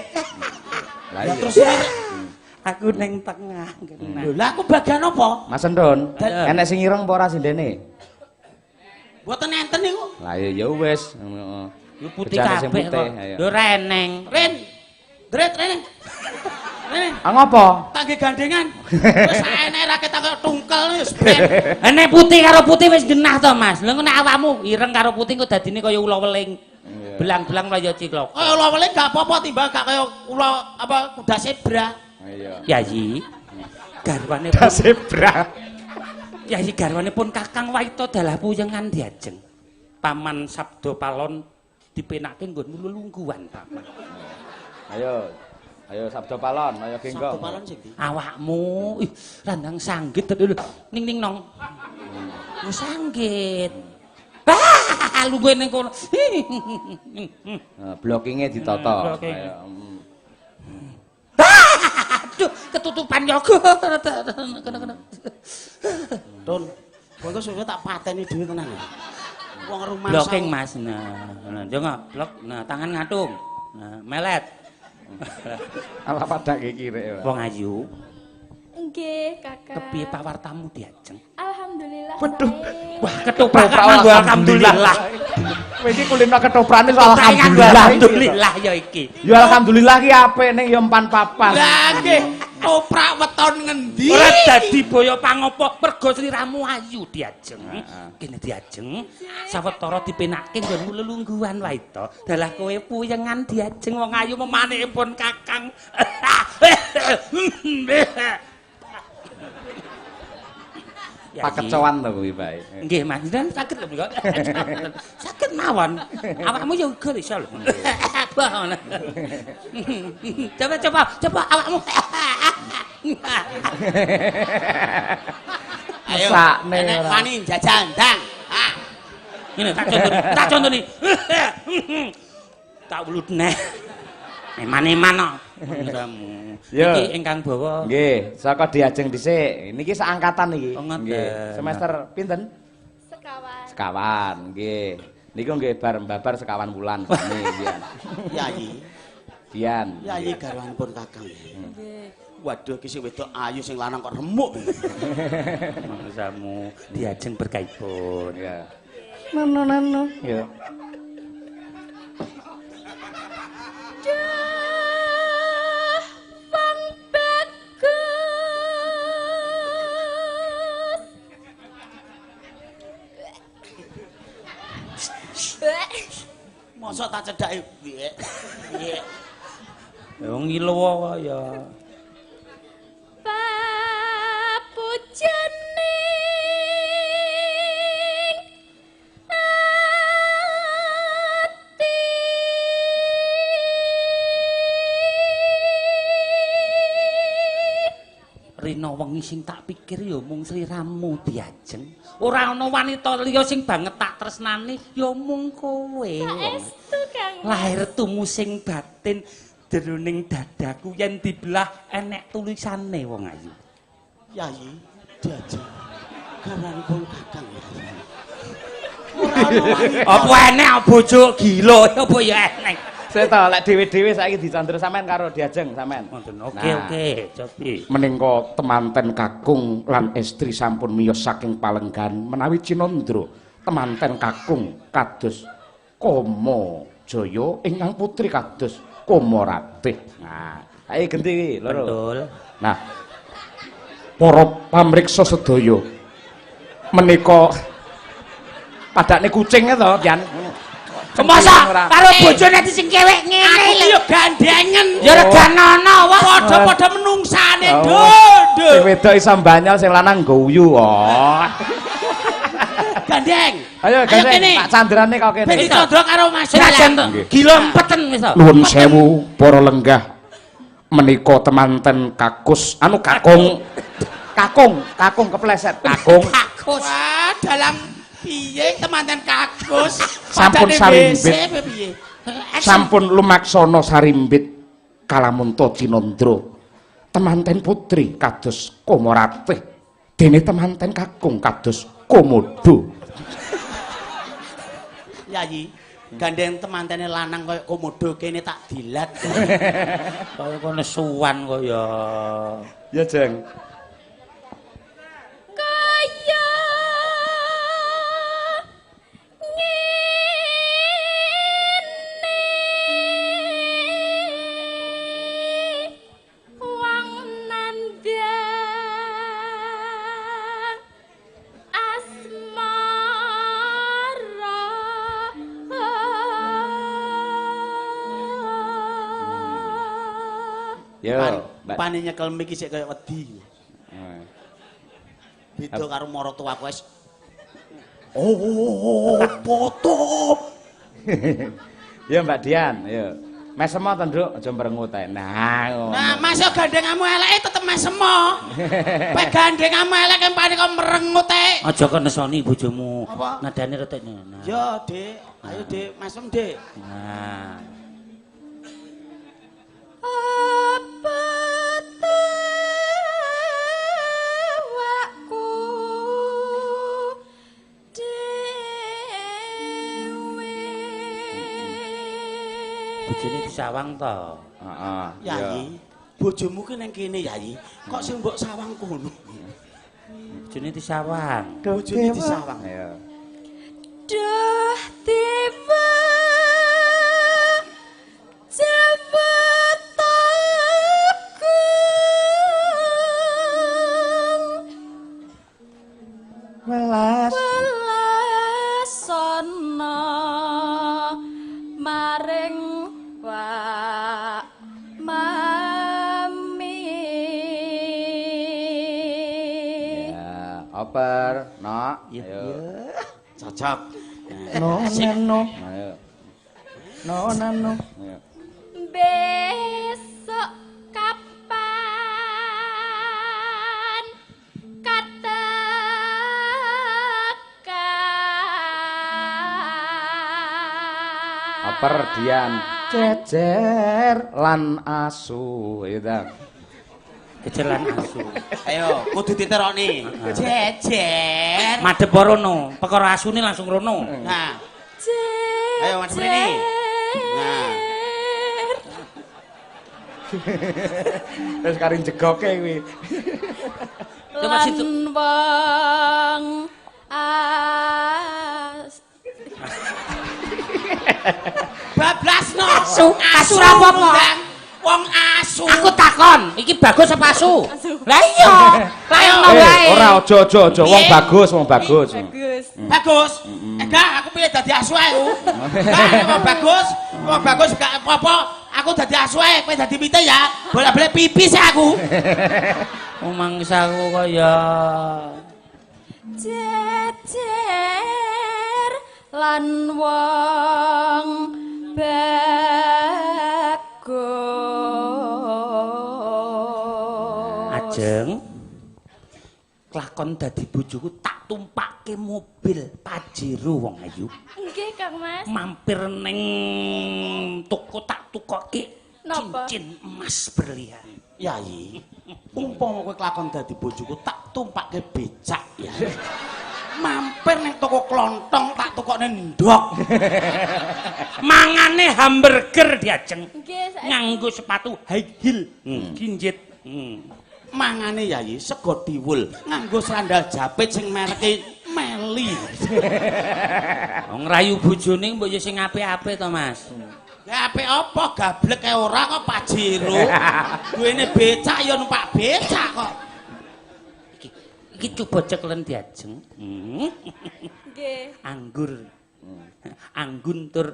[SPEAKER 2] Lah iya.
[SPEAKER 4] Terus
[SPEAKER 3] aku ning tengah.
[SPEAKER 4] Lho, lah aku bagian apa?
[SPEAKER 2] Mas Endon, enek sing ireng apa ora sindene?
[SPEAKER 4] Mboten enten niku.
[SPEAKER 2] Lah ya wis. Heeh.
[SPEAKER 3] Yo putih kabeh kok. Lho reneng.
[SPEAKER 4] Ren. Dret rene. Rene.
[SPEAKER 2] Ah ngopo?
[SPEAKER 4] Tak nggih gandengan. Wis saeneke ra ketok tungkel wis ben.
[SPEAKER 3] Enek putih karo putih wis genah to, Mas. Lha nek awakmu ireng karo putih kok dadine kaya ula weling. Belang-belang kaya ciklok.
[SPEAKER 4] Kaya ula weling gak apa-apa timbang gak kaya ula apa kuda zebra.
[SPEAKER 2] Iya.
[SPEAKER 3] Yayi. Garwane
[SPEAKER 2] kuda zebra.
[SPEAKER 3] Yayi garwane pun Kakang Waito dalah puyengan diajeng. Paman Sabdo Palon dipenake nggon lelungguhan paman.
[SPEAKER 2] Ayo. Ayo Sabdo Palon, ayo genggong.
[SPEAKER 4] Sabdo Palon sing ndi?
[SPEAKER 3] Awakmu ih randang sanggit lho. Ning ning nong. Yo sanggit. Ah, lungguhe ning kono.
[SPEAKER 2] Blockinge ditata. Ayo.
[SPEAKER 3] Aduh, ketutupan yoga. Kena-kena.
[SPEAKER 4] Tun, kowe suwe tak pateni dhewe tenan. Wong rumah
[SPEAKER 3] blocking Mas. Nah, nah, yo blok. Nah, tangan ngatung. Nah, melet.
[SPEAKER 2] Ala padake kirek.
[SPEAKER 3] Wong ayu.
[SPEAKER 5] Nggih, Kakak.
[SPEAKER 3] Kepiye pawartamu diajeng?
[SPEAKER 5] Alhamdulillah.
[SPEAKER 2] Waduh.
[SPEAKER 3] Wah, ketoprak alhamdulillah.
[SPEAKER 2] Kowe iki kulino ketoprane alhamdulillah.
[SPEAKER 3] Alhamdulillah ya iki.
[SPEAKER 2] Ya alhamdulillah ki apik ning ya empan papan.
[SPEAKER 4] Lah nggih, toprak weton ngendi?
[SPEAKER 3] Ora dadi boyo pangopo mergo sliramu ayu diajeng. Kene diajeng sawetara dipenake nggonmu lelungguhan wae to. Dalah kowe puyengan diajeng wong ayu memanike pun Kakang.
[SPEAKER 2] Pakecoan to kuwi bae.
[SPEAKER 3] Nggih, Mas. Jenengan saged lho mriku. Saged mawon. Awakmu ya uga iso lho. Coba coba coba awakmu.
[SPEAKER 4] Ayo.
[SPEAKER 2] Mesakne ora.
[SPEAKER 4] Wani jajan ndang. Ah.
[SPEAKER 3] Ngene tak contoni, tak contoni. Tak wulut neh. Eman-eman kok. Iki ingkang bawa.
[SPEAKER 2] Nggih, saka diajeng dhisik. Niki seangkatan niki.
[SPEAKER 3] Nggih.
[SPEAKER 2] Semester pinten?
[SPEAKER 5] Sekawan.
[SPEAKER 2] Sekawan, nggih. Niku nggih bar babar sekawan wulan sami nggih.
[SPEAKER 4] Yayi.
[SPEAKER 2] Dian.
[SPEAKER 4] Yayi garwanipun Kakang.
[SPEAKER 1] Nggih.
[SPEAKER 4] Waduh iki sing wedok ayu sing lanang kok remuk.
[SPEAKER 3] Mangsamu diajeng berkaipun.
[SPEAKER 2] Ya. Nano nano. Ya.
[SPEAKER 4] Mosok tak cedhake piye? Piye?
[SPEAKER 3] Wong ngiluwa ya.
[SPEAKER 5] Papujaning ati
[SPEAKER 3] Rina wengi sing tak pikir ya mung sliramu diajeng. Ora ana wanita liya sing banget tak tresnani ya mung kowe.
[SPEAKER 5] Saestu, Kang.
[SPEAKER 3] Lahir tumu sing batin jroning dadaku yen dibelah enek tulisane wong ayu.
[SPEAKER 4] Yayi diajeng garwanipun Kakang. Ora ana wanita.
[SPEAKER 3] Apa enek bojo gila apa ya enek.
[SPEAKER 2] Saya tau, lek dhewe-dhewe saiki dicandra sampean karo diajeng sampean.
[SPEAKER 3] Ngoten. Oke, oke, cobi.
[SPEAKER 2] Meningka temanten kakung lan estri sampun miyos saking palenggan menawi Cinandra temanten kakung kados Komo Jaya, ingkang putri kados Komo Ratih. Nah, ayo genti iki loro.
[SPEAKER 3] Betul.
[SPEAKER 2] Nah, para pamriksa sedaya menika padakne kucing to, Yan.
[SPEAKER 3] Masa karo bojone sing kewek ngene
[SPEAKER 4] Aku
[SPEAKER 3] lho.
[SPEAKER 4] yo gandengen.
[SPEAKER 3] Ya reganono wah.
[SPEAKER 4] Padha-padha menungsane,
[SPEAKER 2] Oh.
[SPEAKER 4] Nduk.
[SPEAKER 2] Sing wedok iso mbanyol, sing lanang guyu. Oh.
[SPEAKER 4] Gandeng.
[SPEAKER 2] Ayo gandeng,
[SPEAKER 4] kene.
[SPEAKER 2] Pak Candrane kok
[SPEAKER 4] Ben
[SPEAKER 2] kene.
[SPEAKER 4] dicandra karo Mas
[SPEAKER 3] Senajan
[SPEAKER 4] Dalang.
[SPEAKER 2] Nggih.
[SPEAKER 3] gila empeten wis to.
[SPEAKER 2] Nuwun sewu para lenggah menika temanten kakus anu kakung. Kakung, kakung kepleset, kakung.
[SPEAKER 3] Kakus.
[SPEAKER 4] Wah, dalang piye temanten kakus.
[SPEAKER 2] Sampun
[SPEAKER 4] Padane
[SPEAKER 2] sarimbit.
[SPEAKER 4] WC apa piye?
[SPEAKER 2] Sampun lumaksana sarimbit kalamunta cinandra. Temanten putri kados Komoratih, dene temanten kakung kados Komodo.
[SPEAKER 4] Yayi, gandeng temantene lanang kaya komodo kene tak dilat.
[SPEAKER 3] Kaya kono suwan kaya.
[SPEAKER 2] Ya, Jeng.
[SPEAKER 5] Kaya ngene wong nandhang asmara.
[SPEAKER 2] Yo, Mbak.
[SPEAKER 4] Pane nyekel miki sik kaya wedi. Beda karo maratuwaku wis. Oh, foto.
[SPEAKER 2] Ya Mbak Dian, yo. Mesem to, Nduk, aja mrengut ae. Nah, ngono.
[SPEAKER 4] Nah, Mas yo gandengamu eleke tetep mesem. Kowe gandengamu elek empane kok merengut ae.
[SPEAKER 3] Aja kok nesoni bojomu.
[SPEAKER 4] Apa?
[SPEAKER 3] Nadane rada nah.
[SPEAKER 4] Yo, Dik. Ayo, Dik, mesem, Dik.
[SPEAKER 3] Nah.
[SPEAKER 1] Apa tewakku dhewe.
[SPEAKER 3] Bojone disawang to.
[SPEAKER 2] Heeh.
[SPEAKER 4] Yayi, bojomu ki nang kene, Yayi. Kok sing mbok sawang kono?
[SPEAKER 3] Bojone disawang.
[SPEAKER 4] Bojone disawang.
[SPEAKER 2] Ayo.
[SPEAKER 1] Duh dewa Jawataku
[SPEAKER 2] Welas.
[SPEAKER 1] Welasana maring Wak Mami.
[SPEAKER 2] Ya, oper, nok. Ayo.
[SPEAKER 4] Cocok.
[SPEAKER 2] No, nano. Ayo. No, nano. Ayo.
[SPEAKER 5] Besok kapan katakan
[SPEAKER 2] Oper Dian jejer lan asu, ya ta.
[SPEAKER 3] Kejelan asu.
[SPEAKER 4] Ayo, kudu diterokne. Jejer.
[SPEAKER 3] Madhep rono, perkara asune langsung rono.
[SPEAKER 4] Nah,
[SPEAKER 1] Jejer.
[SPEAKER 4] Ayo, Mas Mrini. Nah.
[SPEAKER 2] Wis kari jegoke kuwi.
[SPEAKER 3] Coba
[SPEAKER 1] Lan
[SPEAKER 3] situ.
[SPEAKER 1] wong as
[SPEAKER 4] bablasno.
[SPEAKER 3] Asu, asu ra apa-apa.
[SPEAKER 4] Ndang. Wong asu.
[SPEAKER 3] Aku takon, iki bagus apa asu? Lah iya, lah
[SPEAKER 4] Ayo.
[SPEAKER 3] ngono wae.
[SPEAKER 2] Eh, ora aja aja aja wong
[SPEAKER 4] Piye?
[SPEAKER 2] bagus, wong bagus.
[SPEAKER 1] bagus.
[SPEAKER 4] Bagus. Enggak, aku pilih dadi asu ae. Enggak, wong bagus, wong bagus gak apa-apa. Aku dadi asu ae, kowe dadi pite ya. Bolak-balik pipis aku.
[SPEAKER 3] Wong mangsaku kaya
[SPEAKER 1] Jejer lan wong bagus.
[SPEAKER 3] Ajeng. Kelakon dadi bojoku tak tumpake mobil Pajero wong ayu.
[SPEAKER 5] Nggih Kang Mas.
[SPEAKER 3] Mampir ning toko tak tukoke
[SPEAKER 5] Napa?
[SPEAKER 3] cincin emas berlian.
[SPEAKER 4] Yayi, umpama kowe kelakon dadi bojoku tak tumpake becak ya. Mampir ning toko klontong tak tukokne ndok.
[SPEAKER 3] Mangane hamburger diajeng.
[SPEAKER 5] Nggih saestu.
[SPEAKER 3] Nganggo sepatu high heel, kinjit.
[SPEAKER 4] Mangane Yayi sego diwul, nganggo sandal japit sing mereke Melo. ngeli.
[SPEAKER 3] Wong ngrayu bojone mbok ya sing apik-apik to, Mas.
[SPEAKER 4] Ya apik apa gablek kae ora kok Pajero. Duwene becak ya numpak becak kok.
[SPEAKER 3] Iki coba ceklen diajeng.
[SPEAKER 1] Nggih.
[SPEAKER 3] Anggur. Anggun tur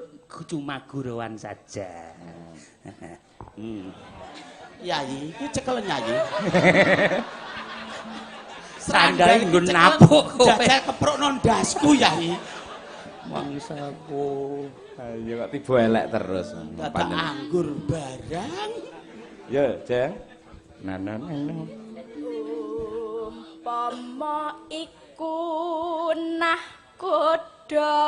[SPEAKER 3] cuma gurauan saja.
[SPEAKER 4] Yayi, iki cekelen yayi.
[SPEAKER 3] Sandale nggon napuk kowe.
[SPEAKER 4] Jajal keprukno ndasku yayi.
[SPEAKER 3] Mangsaku.
[SPEAKER 2] Ayo kok tiba elek terus.
[SPEAKER 4] Dadak anggur barang.
[SPEAKER 2] Ya, Jeng. Nah, nah, nah.
[SPEAKER 5] Umpama iku nahkoda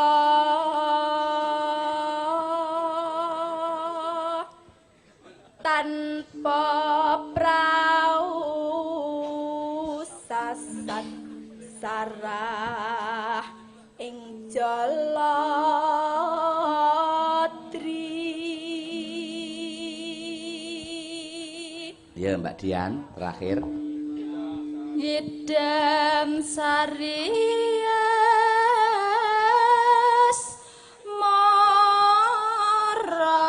[SPEAKER 5] tanpa prau sasat sarah ing jaladri.
[SPEAKER 2] Ya, Mbak Dian, terakhir.
[SPEAKER 5] Ngidam sari asmara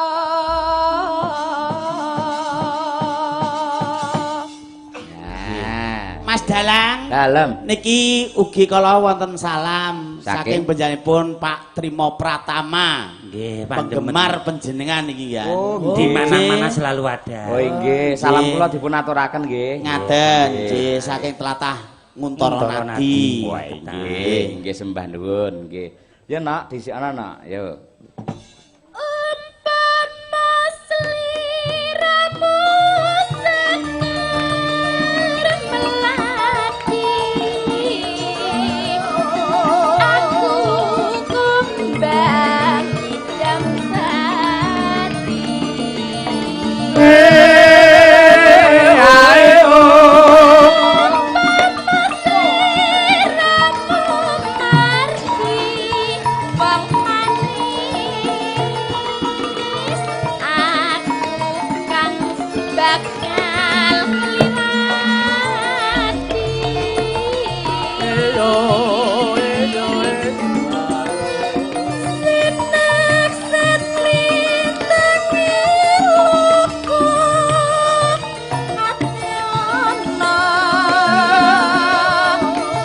[SPEAKER 2] Nah.
[SPEAKER 4] Mas Dalang.
[SPEAKER 2] Dalem.
[SPEAKER 4] Niki ugi kala wonten salam
[SPEAKER 2] Saking?
[SPEAKER 4] saking panjenenganipun Pak Trimo Pratama.
[SPEAKER 3] Nggih,
[SPEAKER 4] penggemar panjenengan niki ya.
[SPEAKER 2] Oh,
[SPEAKER 3] di mana-mana selalu ada.
[SPEAKER 2] Oh nggih, salam
[SPEAKER 4] Nggih.
[SPEAKER 2] kula dipun aturaken nggih.
[SPEAKER 4] Ngaten,
[SPEAKER 2] Nggih.
[SPEAKER 4] nggih saking tlatah Nguntara
[SPEAKER 3] Nguntara
[SPEAKER 4] Nadi.
[SPEAKER 3] Nadi.
[SPEAKER 2] Wah, nggih, nggih sembah nuwun nggih. Ya nak, dhisikana nak. Yo.
[SPEAKER 5] Umpama sliramu seger melati, aku kumbang idam sati. Umpama sliramu margi wong manis, aku kang bakal ngliwati. Sinak setlintange luku ati ana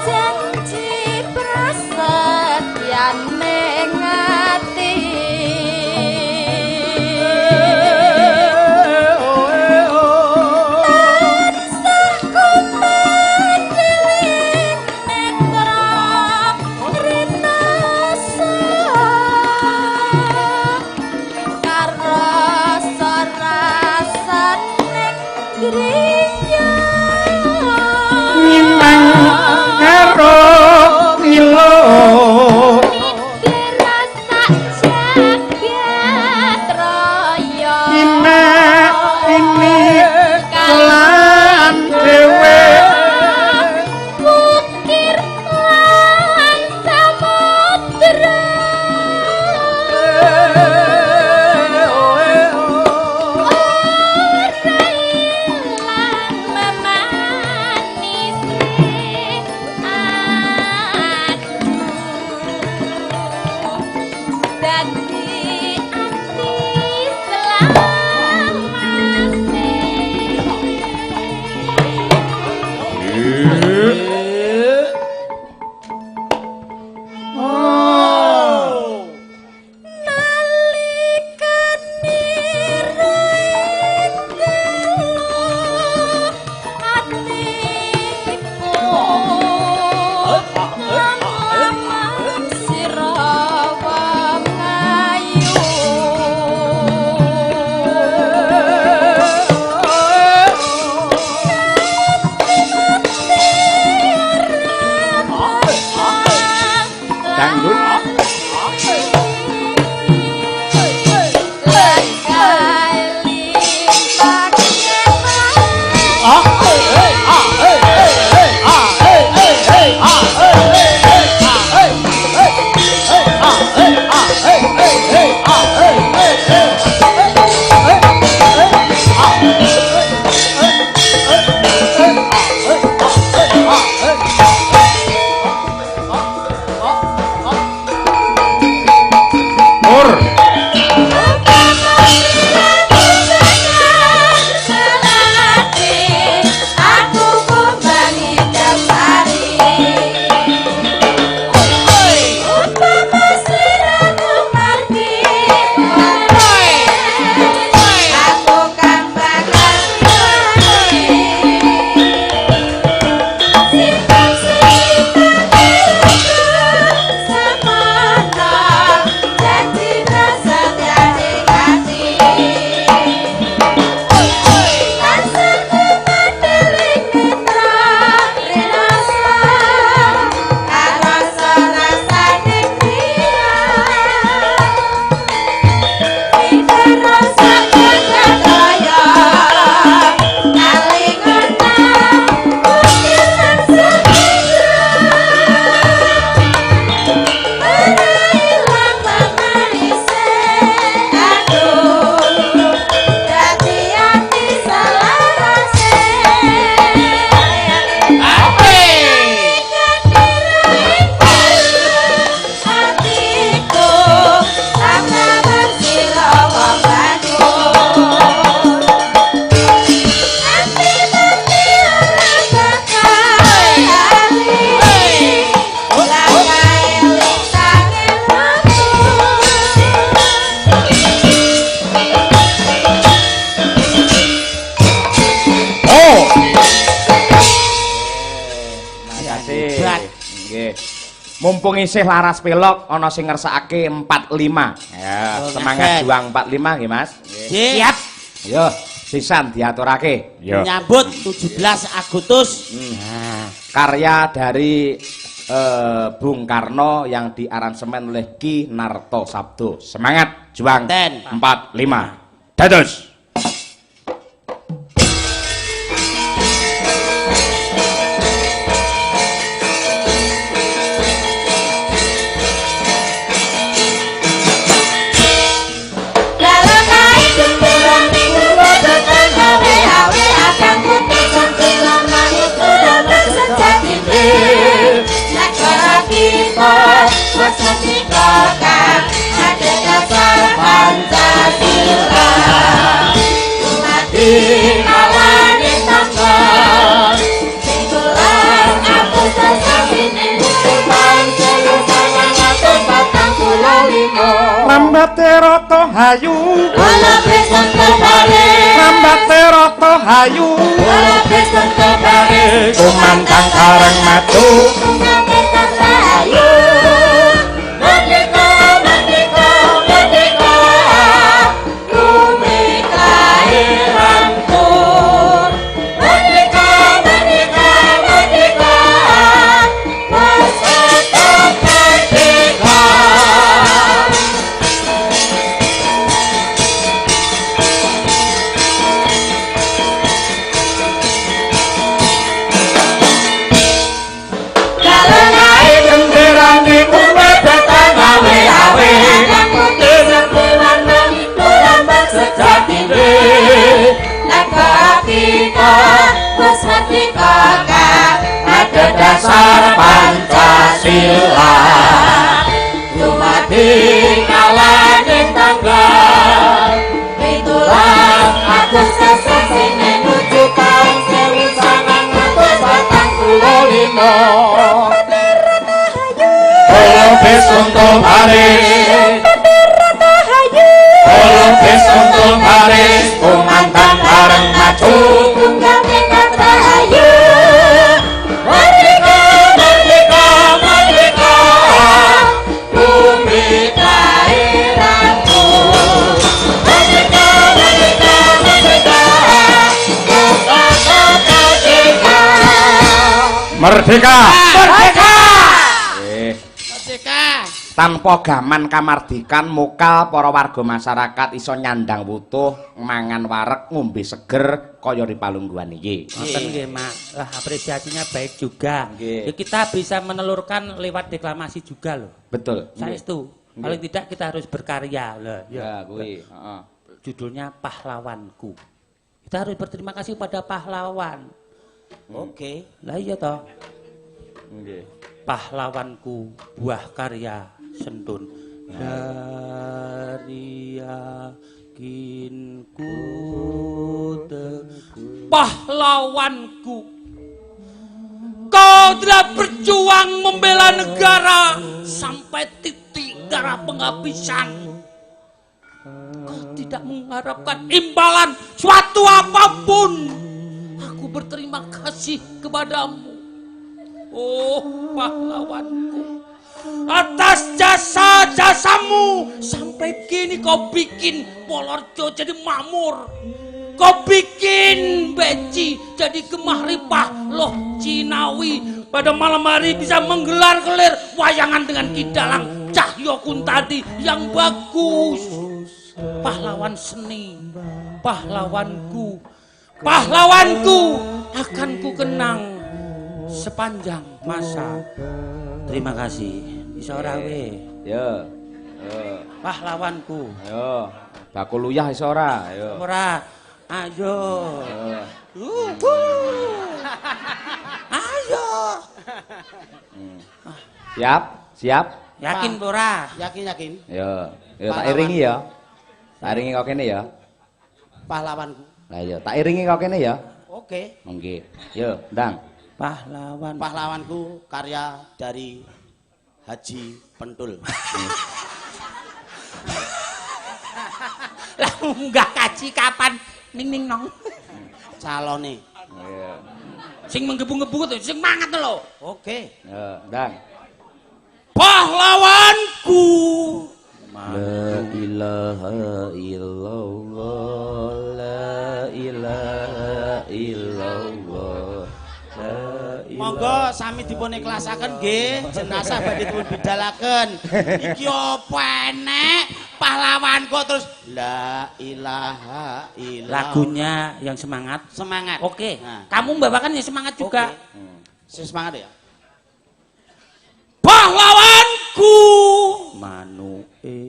[SPEAKER 5] janji prasetyane ati. Tansah kumedheling netra rinasa karasa rasane griya
[SPEAKER 2] Nyimang karo ngilo.
[SPEAKER 5] Rasa jagat raya
[SPEAKER 2] Ina ini kelan dhewe.
[SPEAKER 5] Wukir lan samudra ora ilang memanise aduh dadi ati selamate. Nalikane renggalu atiku nglamam sira wong ayu.
[SPEAKER 2] Dangdut. Kasih.
[SPEAKER 4] Hebat.
[SPEAKER 2] Nggih. Mumpung isih laras pelok ana sing ngersakake 45. Ya,
[SPEAKER 4] Oh,
[SPEAKER 2] semangat
[SPEAKER 4] ngaten.
[SPEAKER 2] juang 45 nggih, Mas.
[SPEAKER 4] Nggih.
[SPEAKER 3] Siap.
[SPEAKER 2] Yo, sisan diaturake. Yo.
[SPEAKER 4] Menyambut 17 Agustus.
[SPEAKER 3] Nah,
[SPEAKER 2] Karya dari Bung Karno yang diaransemen oleh Ki Narto Sabdo. Semangat juang
[SPEAKER 4] Ten.
[SPEAKER 2] 45. Dados. Rambate rata hayu, rambate rata hayu, kumandang bareng maju.
[SPEAKER 5] Merdeka, merdeka, merdeka, bumi kelahiranku. Merdeka, merdeka, merdeka, masa merdeka.
[SPEAKER 2] Naik genderane umebetan awe-awe, ada dasar Pancasila. Dumadi kalane tanggal
[SPEAKER 5] 17 Agustus sasine nuju taun 1945.
[SPEAKER 2] Kolo besunto baris, kolo besunto baris, kumandang bareng maju.
[SPEAKER 5] Tunggal tekad rahayu. Merdeka, merdeka, merdeka, bumi kelahiranku. Merdeka, merdeka, merdeka, pusaka merdeka.
[SPEAKER 2] Merdeka.
[SPEAKER 4] Merdeka.
[SPEAKER 2] Eh,
[SPEAKER 4] Merdeka.
[SPEAKER 2] tanpa gaman kamardikan mokal para warga masyarakat iso nyandang wutuh, mangan wareg, ngombe seger kaya di palungguhan iki.
[SPEAKER 3] ngoten nggih, Mak. Lah apresiasinya baik juga.
[SPEAKER 2] Nggih.
[SPEAKER 3] Ya, kita bisa menelurkan lewat deklamasi juga loh.
[SPEAKER 2] Betul.
[SPEAKER 3] Saestu. Paling tidak kita harus berkarya loh.
[SPEAKER 2] Ya, kuwi, heeh.
[SPEAKER 3] Judulnya Pahlawanku. Kita harus berterima kasih pada pahlawan.
[SPEAKER 4] Oke.
[SPEAKER 3] Lah iya toh.
[SPEAKER 2] Nggih.
[SPEAKER 3] Pahlawanku buah karya sentun dari yakinku pahlawanku, kau telah berjuang membela negara sampai titik darah penghabisan. Kau tidak mengharapkan imbalan suatu apapun. Aku berterima kasih kepadamu. Oh pahlawanku, atas jasa-jasamu sampai kini kau bikin Polorjo jadi makmur. Kau bikin Beci jadi gemah ripah loh Cinawi. Pada malam hari bisa menggelar kelir wayangan dengan Ki Dalang Cahyo Kuntadi yang bagus. Pahlawan seni, pahlawanku, pahlawanku akan ku kenang sepanjang masa. Terima kasih. Iso ora we?
[SPEAKER 2] Yo. Yo.
[SPEAKER 3] Pahlawanku.
[SPEAKER 2] Ayo. Bakul luyah iso ora? Ayo.
[SPEAKER 3] Ora. Ayo.
[SPEAKER 2] Ayo.
[SPEAKER 3] Ayo.
[SPEAKER 2] Siap? Siap?
[SPEAKER 3] Yakin ora?
[SPEAKER 4] Yakin, yakin.
[SPEAKER 2] Yo. Yo tak iringi ya. Tak iringi kok kene ya.
[SPEAKER 4] Pahlawanku.
[SPEAKER 2] Lah iya, tak iringi kok kene ya.
[SPEAKER 4] Oke.
[SPEAKER 2] Nggih. Yo, ndang.
[SPEAKER 3] Pahlawan.
[SPEAKER 4] Pahlawanku karya dari Haji Pentul.
[SPEAKER 3] Lah munggah kaji kapan? Ning ning nong.
[SPEAKER 4] Calone.
[SPEAKER 2] Iya.
[SPEAKER 3] Sing menggebu-gebu to, sing semangat lho.
[SPEAKER 4] Oke.
[SPEAKER 2] Ya, ndang.
[SPEAKER 4] Pahlawanku.
[SPEAKER 2] La ilaha illallah, la ilaha illallah.
[SPEAKER 4] Monggo sami dipun ikhlasaken nggih, jenazah badhe dipun bidalaken. Iki apa enek pahlawan kok terus la ilaha illallah.
[SPEAKER 3] Lagunya yang semangat.
[SPEAKER 4] Semangat.
[SPEAKER 3] Oke.
[SPEAKER 4] Nah.
[SPEAKER 3] Kamu membawakan yang semangat juga.
[SPEAKER 4] Oke. Semangat ya. Pahlawanku.
[SPEAKER 3] Manuke,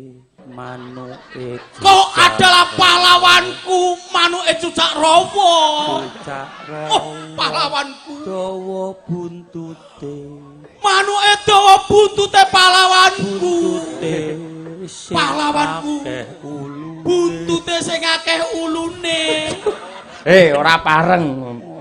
[SPEAKER 3] manuke.
[SPEAKER 4] Kau adalah pahlawanku, manuke cucak rawa.
[SPEAKER 3] Cucak rawa.
[SPEAKER 4] Oh, pahlawanku.
[SPEAKER 3] Dawa buntute.
[SPEAKER 4] Manuke dawa buntute pahlawanku.
[SPEAKER 3] Buntute sing
[SPEAKER 4] Pahlawanku.
[SPEAKER 3] akeh ulune.
[SPEAKER 4] Buntute sing akeh ulune.
[SPEAKER 2] Ora pareng.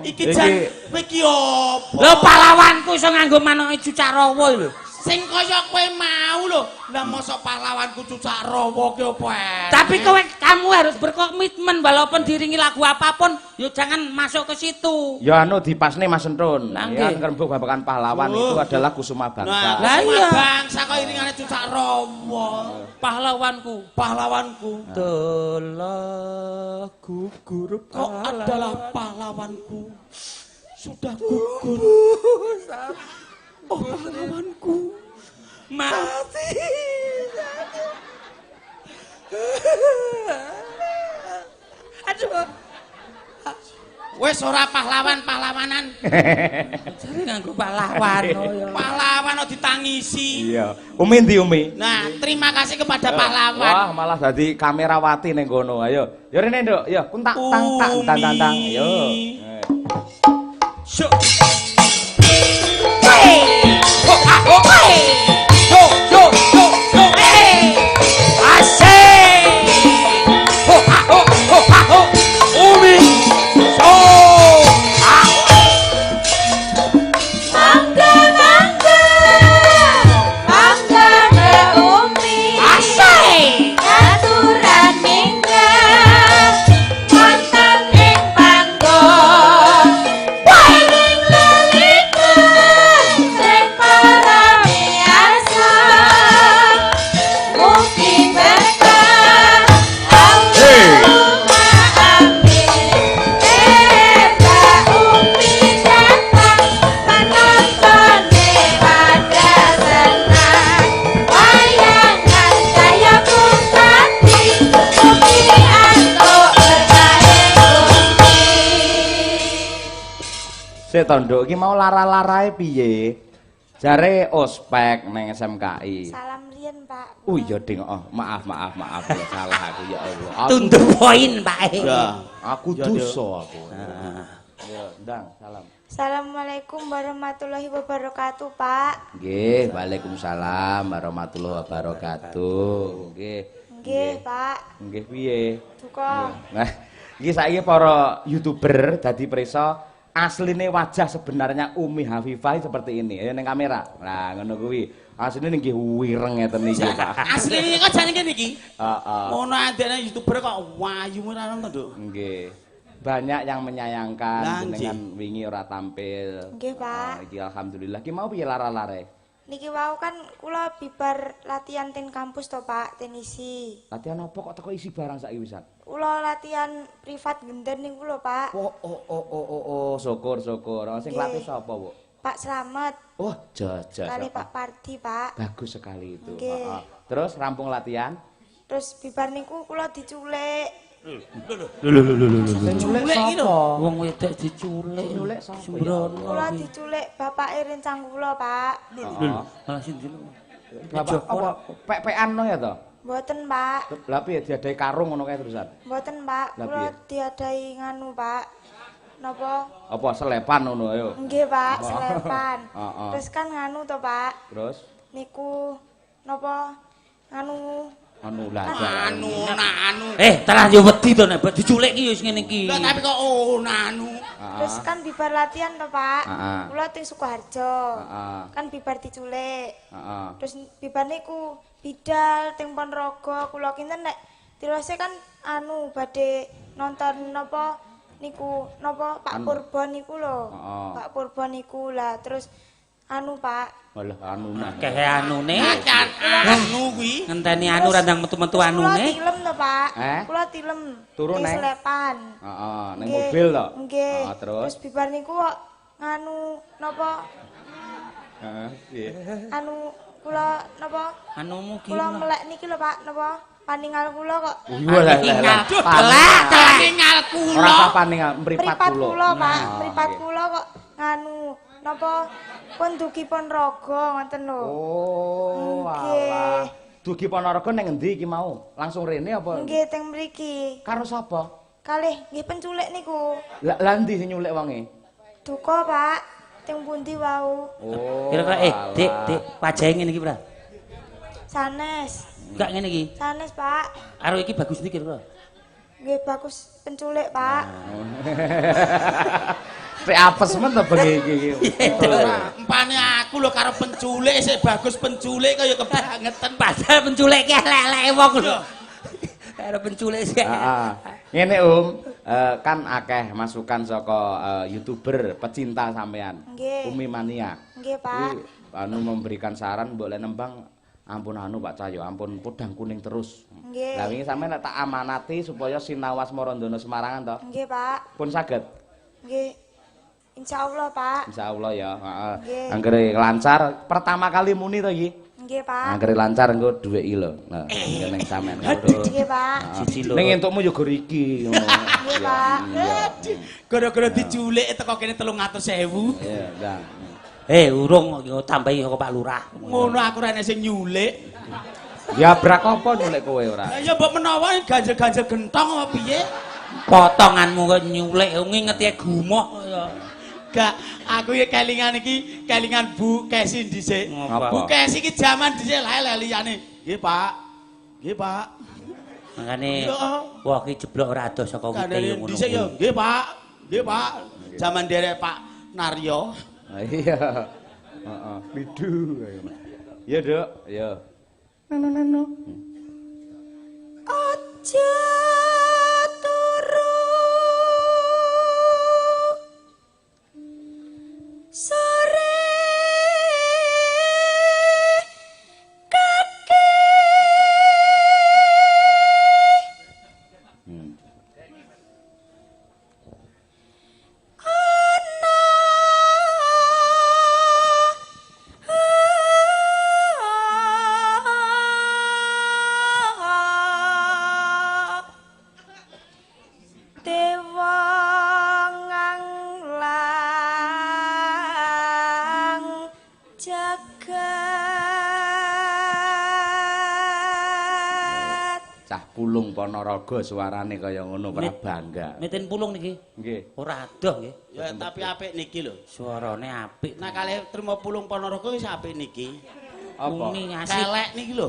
[SPEAKER 4] Iki jan kowe iki apa?
[SPEAKER 3] Lho pahlawanku iso nganggo manuke cucak rawa lho.
[SPEAKER 4] Sing kaya kowe mau lho. Lah mosok pahlawanku cucak rawa ki apa enek?
[SPEAKER 3] Tapi kowe kamu harus berkomitmen walaupun diringi lagu apapun, yo jangan masuk ke situ.
[SPEAKER 2] Ya anu dipasne Mas Entun.
[SPEAKER 3] Lah,
[SPEAKER 2] Ya
[SPEAKER 3] nggih.
[SPEAKER 2] ngrembug babagan pahlawan
[SPEAKER 4] Oh.
[SPEAKER 2] itu adalah kusuma bangsa.
[SPEAKER 4] Nah,
[SPEAKER 3] Lah
[SPEAKER 4] kusuma
[SPEAKER 3] iya.
[SPEAKER 4] bangsa kok iringane cucak rawa.
[SPEAKER 3] Pahlawanku.
[SPEAKER 4] Pahlawanku.
[SPEAKER 3] Telah gugur
[SPEAKER 4] Kau adalah pahlawanku. Sudah gugur. Oh, pahlawanku.
[SPEAKER 3] Mati. Aduh.
[SPEAKER 4] Wis ora pahlawan-pahlawanan.
[SPEAKER 3] Jare nganggo pahlawan. Oh, ya.
[SPEAKER 4] Pahlawan kok ditangisi.
[SPEAKER 2] Iya. Umi ndi Umi?
[SPEAKER 4] Nah, terima kasih kepada pahlawan.
[SPEAKER 2] Wah, malah dadi kamerawati ning kono. Ayo. Ya rene, Nduk. Ya, kuntak tang tang tang tang tang. Ayo.
[SPEAKER 4] Syuk. Yo yo yo yo.
[SPEAKER 3] Asik.
[SPEAKER 4] Ho ha ho ho ha ho. Umi. So.
[SPEAKER 1] Mangga mangga mangga Mbak Umi.
[SPEAKER 3] Asik.
[SPEAKER 1] Aturan minggah wonten ing panggon. Paling lelikan sing para miyarsa. Mugi berkah Allahumma amin. Mbak Umi datang penontone pada senang. Wayangan saya Bupati mugi antuk berkahe Gusti.
[SPEAKER 2] Sik to, Nduk, iki mau lara-larae piye? Jare ospek neng SMKI.
[SPEAKER 6] Salam riyen, Pak.
[SPEAKER 2] Oh iya, Ding. Oh, maaf, maaf, maaf. Ya, salah aku ya Allah. Aku,
[SPEAKER 3] Tunduk poin, Pak.
[SPEAKER 4] Ya.
[SPEAKER 2] aku
[SPEAKER 4] Ya,
[SPEAKER 2] dosa aku. Ya, ndang, salam.
[SPEAKER 6] Assalamualaikum warahmatullahi wabarakatuh, Pak.
[SPEAKER 2] Nggih, waalaikumsalam warahmatullahi wabarakatuh. Nggih.
[SPEAKER 6] Nggih, Pak.
[SPEAKER 2] Nggih piye?
[SPEAKER 6] Duka.
[SPEAKER 2] Nah, iki saiki para YouTuber dadi prisa asline wajah sebenarnya Umi Hafifah seperti ini. Ayo ning kamera. Nah, ngono kuwi. Asline nggih wireng ngeten iki, Pak.
[SPEAKER 4] Asline kok jane kene iki.
[SPEAKER 2] Heeh.
[SPEAKER 4] Ngono andekne YouTuber kok wayu ora nonton, Nduk.
[SPEAKER 2] Nggih. Banyak yang menyayangkan
[SPEAKER 4] Lah,
[SPEAKER 2] jenengan wingi ora tampil.
[SPEAKER 6] Nggih, Pak.
[SPEAKER 2] Ah, iki alhamdulillah. Ki mau piye lara-lare?
[SPEAKER 6] Niki wau kan kula bibar latihan ten kampus to, Pak, ten isi.
[SPEAKER 2] Latihan apa kok teko isi barang saiki wisan?
[SPEAKER 6] Kula latihan privat genden niku lho, Pak.
[SPEAKER 2] Oh, oh, oh, oh, oh, oh, syukur, syukur. Oh, sing
[SPEAKER 6] Nggih.
[SPEAKER 2] latih sapa, Bu?
[SPEAKER 6] Pak Slamet
[SPEAKER 2] Oh, jajas.
[SPEAKER 6] kali Pak Pardi, Pak.
[SPEAKER 2] Bagus sekali itu.
[SPEAKER 6] Nggih.
[SPEAKER 2] Heeh. Terus rampung latihan?
[SPEAKER 6] Terus bibar niku kula diculik.
[SPEAKER 2] Sing
[SPEAKER 4] nyulik iki lho.
[SPEAKER 3] Wong wedok diculik.
[SPEAKER 2] Nyulik sapa ya?
[SPEAKER 3] Sembrono.
[SPEAKER 6] Kula diculik bapake rencang kula, Pak.
[SPEAKER 3] Lho, malah sing dulu.
[SPEAKER 2] Bapak apa pek-pekan no ya to?
[SPEAKER 6] Mboten, Pak.
[SPEAKER 2] Lah piye diadahi karung ngono kae terusan?
[SPEAKER 6] Mboten, Pak.
[SPEAKER 2] Lah,
[SPEAKER 6] Kula
[SPEAKER 2] piye?
[SPEAKER 6] diadahi nganu, Pak. Napa?
[SPEAKER 2] Apa selepan ngono ayo.
[SPEAKER 6] Nggih, Pak, selepan.
[SPEAKER 2] Heeh.
[SPEAKER 6] Terus kan nganu to, Pak.
[SPEAKER 2] Terus
[SPEAKER 6] Niku napa nganu
[SPEAKER 2] anu lah.
[SPEAKER 4] Anu anu.
[SPEAKER 3] Telah yo wedi to nek diculik ki yo wis ngene iki.
[SPEAKER 4] Lah tapi kok oh nanu.
[SPEAKER 6] Terus kan bibar latihan to, Pak.
[SPEAKER 2] Heeh.
[SPEAKER 6] Kula teng Sukoharjo.
[SPEAKER 2] Heeh.
[SPEAKER 6] Kan bibar diculik.
[SPEAKER 2] Heeh.
[SPEAKER 6] Terus bibar niku bidal teng Ponorogo kula kinten nek tirose kan anu badhe nonton napa Niku napa Pak Purbo niku lho. Pak Purbo niku lah terus anu Pak.
[SPEAKER 2] Walah anu nah.
[SPEAKER 3] Akeh anune.
[SPEAKER 4] Anu kuwi.
[SPEAKER 3] Ngenteni anu randang metu-metu anune.
[SPEAKER 6] Kula tilem to Pak. Kula tilem.
[SPEAKER 2] Turun neng
[SPEAKER 6] selepan.
[SPEAKER 2] Heeh, neng mobil to.
[SPEAKER 6] Nggih.
[SPEAKER 2] Heeh, terus.
[SPEAKER 6] Terus bibar niku kok nganu napa?
[SPEAKER 2] Heeh, piye?
[SPEAKER 6] Anu kula napa?
[SPEAKER 3] Anumu ki.
[SPEAKER 6] Kula melek niki lho Pak, napa? Paningal kula kok.
[SPEAKER 2] Walah lah.
[SPEAKER 4] Paningal kula.
[SPEAKER 2] Ora paningal mripat kula.
[SPEAKER 6] Kula Pak, mripat kula kok nganu napa pun dugi Ponorogo ngoten lho.
[SPEAKER 2] Oh, alah. Dugi Ponorogo ning endi iki mau? Langsung rene apa?
[SPEAKER 6] Nggih, teng mriki.
[SPEAKER 2] Karo sapa?
[SPEAKER 6] Kalih nggih penculik niku.
[SPEAKER 2] Lah lah endi sing nyulik wonge?
[SPEAKER 6] Duka, Pak. Teng pundi wau?
[SPEAKER 2] Oh.
[SPEAKER 3] Kira-kira Dik, Dik, wajahe ngene iki, Pra.
[SPEAKER 6] Sanes.
[SPEAKER 3] Enggak ngene iki.
[SPEAKER 6] Sanes, Pak.
[SPEAKER 3] Karo iki bagus ndi kira-kira?
[SPEAKER 6] Nggih bagus penculik, Pak.
[SPEAKER 2] Sik apes men to bengi iki.
[SPEAKER 4] Empane aku lho karo penculik sik bagus penculik kaya kebangetan.
[SPEAKER 3] Padahal penculik ki elek-eleke wong lho. Karo penculik sik.
[SPEAKER 2] Heeh. Ngene Om, kan akeh masukan saka YouTuber pecinta sampean. Umi Mania.
[SPEAKER 6] Nggih, Pak.
[SPEAKER 2] Anu memberikan saran mbok lek nembang ampun anu Pak Cahyo, ampun podang kuning terus.
[SPEAKER 6] Nggih.
[SPEAKER 2] Lah wingi sampean tak amanati supaya sinau Asmarandana Semarangan to.
[SPEAKER 6] Nggih, Pak.
[SPEAKER 2] Pun saged.
[SPEAKER 6] Nggih. Insyaallah, Pak.
[SPEAKER 2] Insyaallah ya, heeh. Anggere lancar pertama kali muni to iki.
[SPEAKER 6] Nggih, Pak.
[SPEAKER 2] Anggere lancar engko dhuwit iki lho. Nah, ning sampean.
[SPEAKER 6] Nggih, Pak.
[SPEAKER 3] Siji lho.
[SPEAKER 2] Ning entukmu ya gor iki ngono.
[SPEAKER 6] Nggih, Pak.
[SPEAKER 4] Gara-gara diculik teko kene 300.000.
[SPEAKER 2] Iya, ndang.
[SPEAKER 3] Urung tambahi kok Pak Lurah.
[SPEAKER 4] Ngono aku ora enek sing nyulik.
[SPEAKER 2] Ya brak apa nyulik kowe ora?
[SPEAKER 4] Ya mbok menawa ganjel-ganjel gentong apa piye?
[SPEAKER 3] Potonganmu kok nyulik ngingeti gumoh ya.
[SPEAKER 4] Gak, aku iki kelingan iki kelingan Bu Kesi dhisik.
[SPEAKER 2] Ngapa?
[SPEAKER 4] Bu Kesi iki jaman dhisik lae liyane. Nggih, Pak. Nggih, Pak.
[SPEAKER 3] Makane wah iki jeblok ora adoh saka wite yo ngono.
[SPEAKER 4] Dhisik yo, nggih, Pak. Nggih, Pak. Jaman derek Pak Naryo.
[SPEAKER 2] Iya. Heeh, pidu. Iya, Duk. Iya. Nano-nano.
[SPEAKER 1] Aja turu sore kaki.
[SPEAKER 2] Pulung Ponorogo suarane kaya ngono ora bangga.
[SPEAKER 3] Miten pulung niki.
[SPEAKER 2] Nggih.
[SPEAKER 3] Ora adoh nggih.
[SPEAKER 4] Ya tapi apik niki lho.
[SPEAKER 3] Suarane apik.
[SPEAKER 4] Nah kalih trimo pulung Ponorogo wis apik niki.
[SPEAKER 2] Apa?
[SPEAKER 4] Kelek niki lho.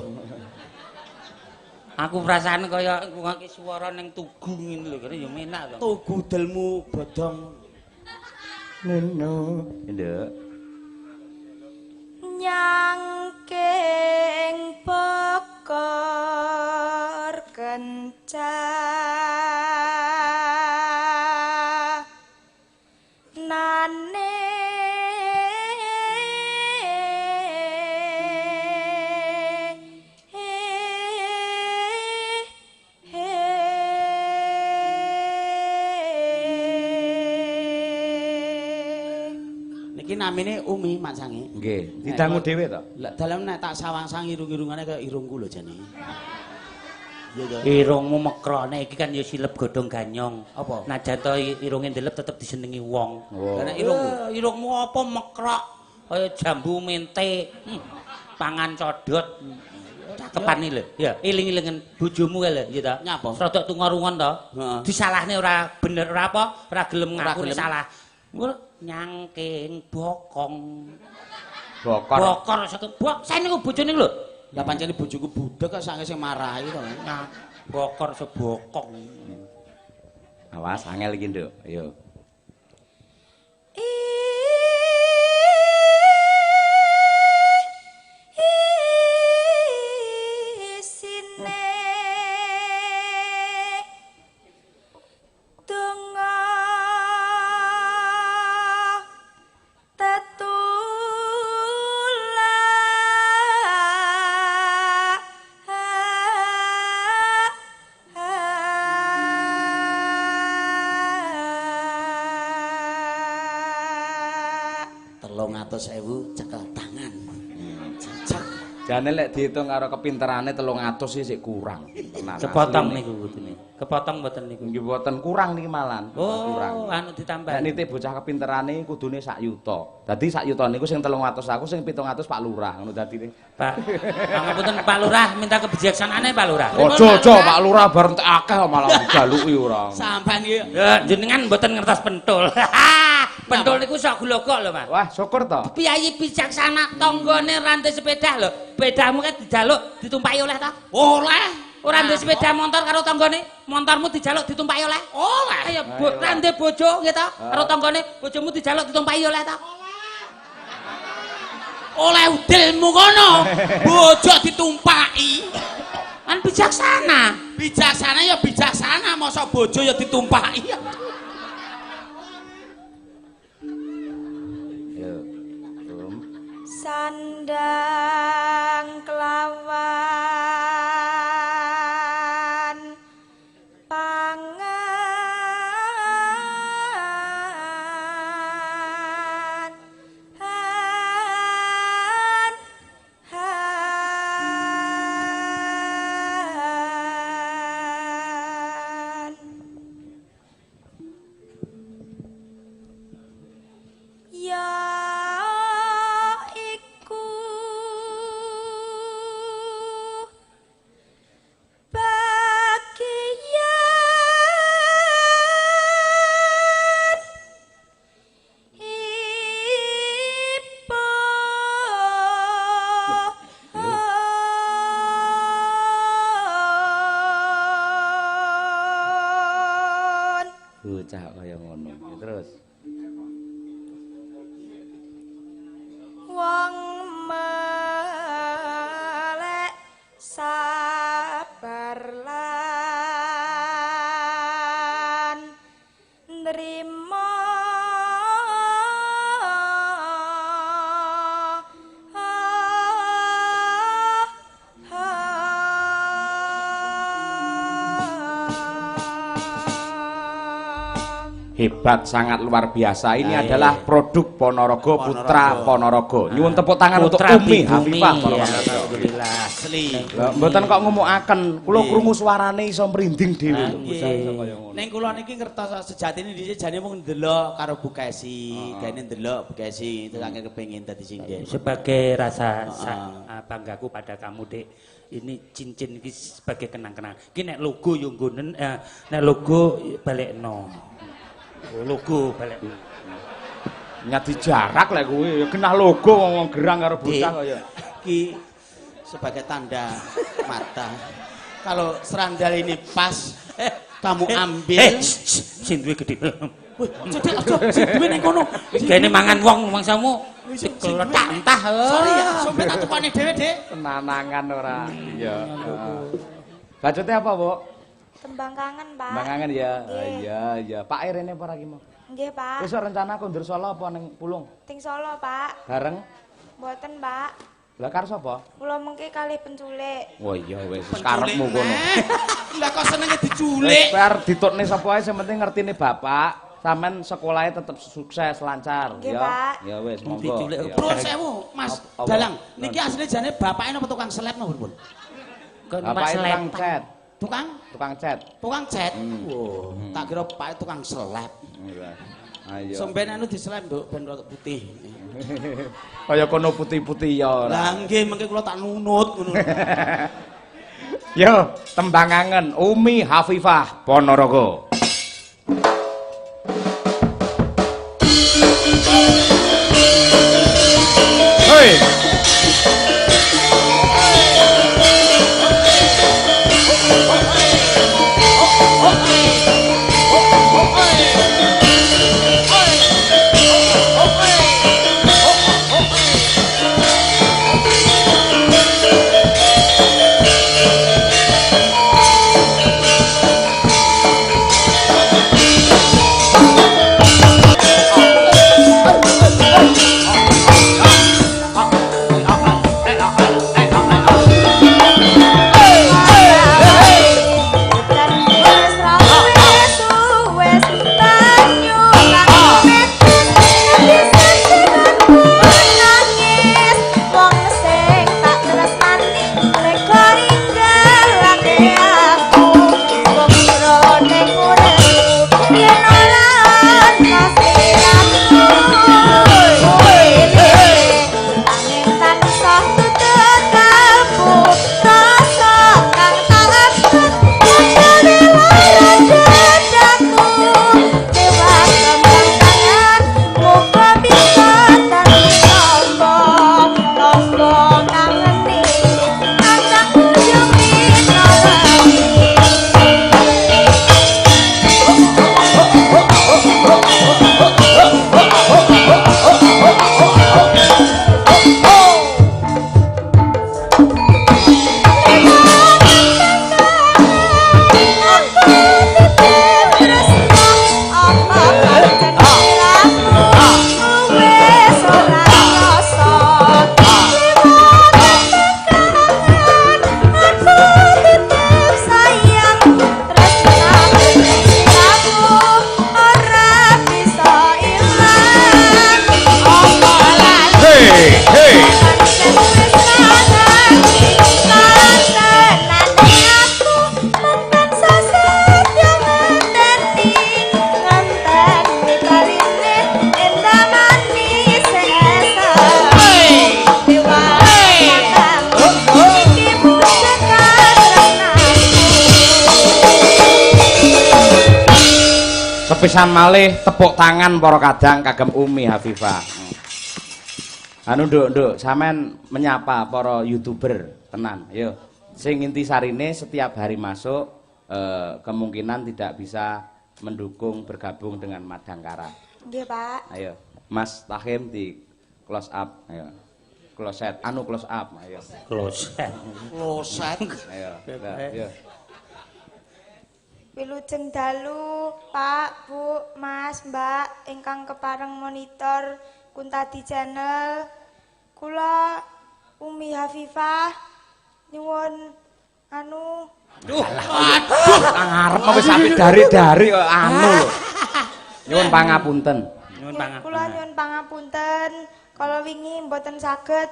[SPEAKER 3] Aku perasaan kaya ngrungokke swara ning tugu ngene lho, kene ya menak to.
[SPEAKER 4] Tugu delmu bodong.
[SPEAKER 2] Neno. Nduk.
[SPEAKER 1] Nyangking bokor kenca nane
[SPEAKER 4] Niki namine Umi Mak Sangi.
[SPEAKER 2] Nggih, didangu dhewe to?
[SPEAKER 4] Lah dalem nek tak sawang-sang irung-irungane kaya irungku lho jane.
[SPEAKER 3] Irungmu mekrone iki kan ya silep godhong ganyong.
[SPEAKER 4] Apa?
[SPEAKER 3] Najan to irunge ndelep tetep disenengi wong.
[SPEAKER 2] Oh.
[SPEAKER 4] Lah nek irungku,
[SPEAKER 3] irungmu apa mekrok kaya jambu mente. Pangan codot. Cakepan iki lho. Ya, eling-elingen bojomu kae lho, ya ta.
[SPEAKER 4] Nyapa?
[SPEAKER 3] Rodok tungo-rungon to. Disalahne ora bener ora apa, ora gelem ngaku salah. Nyangking bokong.
[SPEAKER 2] Bokor.
[SPEAKER 3] Bokor saka bok sen niku bojone lho.
[SPEAKER 4] Lah pancene bojoku budhek kok saking sing marahi to.
[SPEAKER 3] Nah, bokor sebokong.
[SPEAKER 2] Awas angel iki, Nduk. Ayo.
[SPEAKER 1] Isine donga
[SPEAKER 4] 300.000 cekel tangan. Cocok.
[SPEAKER 2] Jane lek diitung karo kepinterane 300 sih sik kurang. Tenan.
[SPEAKER 3] Kepotong niku kudune. Kepotong mboten niku.
[SPEAKER 2] Nggih mboten kurang niki malan.
[SPEAKER 3] Oh, anu ditambah.
[SPEAKER 2] Nek nitih bocah kepinterane kudune sak yuta. Dadi sak yuta niku sing 300 aku, sing 700 Pak Lurah ngono dadine.
[SPEAKER 3] Pak, pangapunten Pak Lurah, minta kebijaksanaane Pak Lurah.
[SPEAKER 2] Aja aja Pak Lurah bar entek akeh malah dijaluki ora.
[SPEAKER 4] Sampean iki
[SPEAKER 3] Ya jenengan mboten ngertos pentul. Pentul niku sok glogok lho, Mas.
[SPEAKER 2] Wah, syukur to.
[SPEAKER 3] Piyayi bijaksana tanggane rantai sepeda lho. Sepedamu kan dijaluk ditumpaki oleh ta?
[SPEAKER 4] Oleh.
[SPEAKER 3] Ora ndek sepeda motor karo tanggane, motormu dijaluk ditumpaki oleh?
[SPEAKER 4] Oleh.
[SPEAKER 3] Ayo ra ndek bojo nggih ta? Karo tanggane, bojomu dijaluk ditumpaki oleh ta?
[SPEAKER 4] Oleh udelmu kono. Bojo ditumpaki.
[SPEAKER 3] Kan bijaksana.
[SPEAKER 4] Bijaksana ya bijaksana, mosok bojo ya ditumpaki.
[SPEAKER 6] Sandang kelawan pangan han han ya
[SPEAKER 2] bocah kaya ngono. Terus
[SPEAKER 6] wong melek sabar lan nrimo
[SPEAKER 2] Hebat, sangat luar biasa. Ini adalah produk Ponorogo, Putra Ponorogo. Nyuwun tepuk tangan untuk Umi Hafifah.
[SPEAKER 3] Alhamdulillah.
[SPEAKER 4] Asli.
[SPEAKER 2] Mboten kok ngumukaken, kula krungu suarane iso mrinding dhewe lho.
[SPEAKER 4] Ning kula niki ngertos sejatine dhisik jane mung ndelok karo Bu Kesi, gane ndelok Bu Kesi terus akhir kepengin dadi sinden.
[SPEAKER 3] Sebagai rasa banggaku pada kamu, Dik. Ini cincin iki sebagai kenang-kenangan. Iki nek logo yo nggonen, nek logo balekno. Logo balik.
[SPEAKER 2] Nyati jarak lek kuwi ya genah logo wong gerang karo bocah kaya.
[SPEAKER 4] Iki sebagai tanda mata. Kalau serandal ini pas kamu ambil.
[SPEAKER 3] Sing duwe gedhe.
[SPEAKER 4] Wih, aja aja sing duwe ning kono.
[SPEAKER 3] Gene mangan wong mangsamu dikeletak entah.
[SPEAKER 4] Sorry ya, sampe tak tukone dhewe, Dik.
[SPEAKER 2] Tenanangan ora. Iya. Bacute apa, Bu?
[SPEAKER 6] Tembang kangen, Pak.
[SPEAKER 2] Tembang kangen ya. Iya, iya. Pak rene apa ora ki mau?
[SPEAKER 6] Nggih, Pak.
[SPEAKER 2] Wis rencana kondur Solo apa ning Pulung?
[SPEAKER 6] Ting Solo, Pak.
[SPEAKER 2] Bareng?
[SPEAKER 6] Mboten, Pak.
[SPEAKER 2] Lah karo sapa?
[SPEAKER 6] Kula mengke kalih penculik.
[SPEAKER 2] Wah iya wis karepmu kono.
[SPEAKER 4] Lah kok senenge diculik?
[SPEAKER 2] Wis arep ditutne sapa ae sing penting ngertine bapak. Sampeyan sekolahnya tetep sukses lancar
[SPEAKER 6] ya.
[SPEAKER 2] Ya wis monggo.
[SPEAKER 4] Nuwun sewu, Mas Dalang. Niki asline jane bapake napa tukang selep napa pun?
[SPEAKER 2] Bapake tukang cat.
[SPEAKER 4] Tukang?
[SPEAKER 2] Tukang cat.
[SPEAKER 4] Tukang cat? Wah, tak kira bapake tukang selep.
[SPEAKER 2] Ayo.
[SPEAKER 4] Sampeyan anu diselep, Nduk, ben rada putih.
[SPEAKER 2] Kaya kono putih-putih ya ora.
[SPEAKER 4] Lah nggih, mengke kula tak nunut ngono.
[SPEAKER 2] Yo, tembang kangen Umi Hafifah Ponorogo. Hei. Sepisan malih tepuk tangan para kadang kagem Umi Hafifah. Anu nduk, sampean menyapa para YouTuber tenan. Ayo. Sing intisarine setiap hari masuk kemungkinan tidak bisa mendukung bergabung dengan Madangkara.
[SPEAKER 6] Nggih, Pak.
[SPEAKER 2] Ayo, Mas Tahim di close up, ayo. Closet, anu close up, ayo.
[SPEAKER 3] Closet.
[SPEAKER 4] Closet.
[SPEAKER 2] Ayo. Ayo.
[SPEAKER 6] Wilujeng dalu, Pak, Bu, Mas, Mbak ingkang kepareng monitor Kuntadi Channel. Kula Umi Hafifah nyuwun anu.
[SPEAKER 2] Aduh, aduh, ngarep wis sampe dari-dari kok anu lho. Nyuwun pangapunten.
[SPEAKER 3] Nyuwun pangapunten.
[SPEAKER 6] Kula nyuwun pangapunten kala wingi mboten saged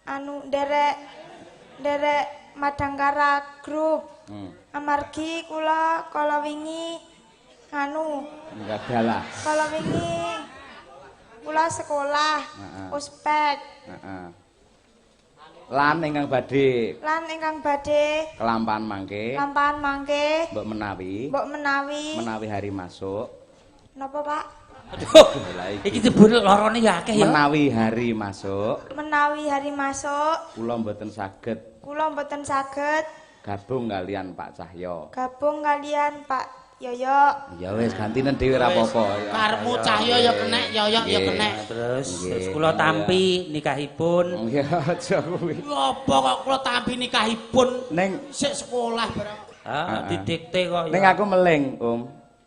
[SPEAKER 6] anu nderek Madangkara Group. Amargi kula kala wingi anu
[SPEAKER 2] enggak dalah.
[SPEAKER 6] Kala wingi kula sekolah ospek.
[SPEAKER 2] Heeh. Lan ingkang badhe kelampahan mangke. Mbok menawi. Menawi hari masuk.
[SPEAKER 6] Napa, Pak?
[SPEAKER 3] Aduh. Iki jebul lorone ya akeh ya.
[SPEAKER 2] Menawi hari masuk. Kula mboten saged. Gabung kalian Pak Cahyo.
[SPEAKER 6] Yoyo.
[SPEAKER 2] Ya wis gantinen dhewe ora apa-apa.
[SPEAKER 4] Karepmu Cahyo ya kenek, Yoyo ya kenek.
[SPEAKER 3] Terus kula tampi nikahipun.
[SPEAKER 2] Ya aja kuwi.
[SPEAKER 4] Lha apa kok kula tampi nikahipun
[SPEAKER 2] ning
[SPEAKER 4] sik sekolah barang.
[SPEAKER 3] Ah, didikte kok.
[SPEAKER 2] Ning aku meling, Om.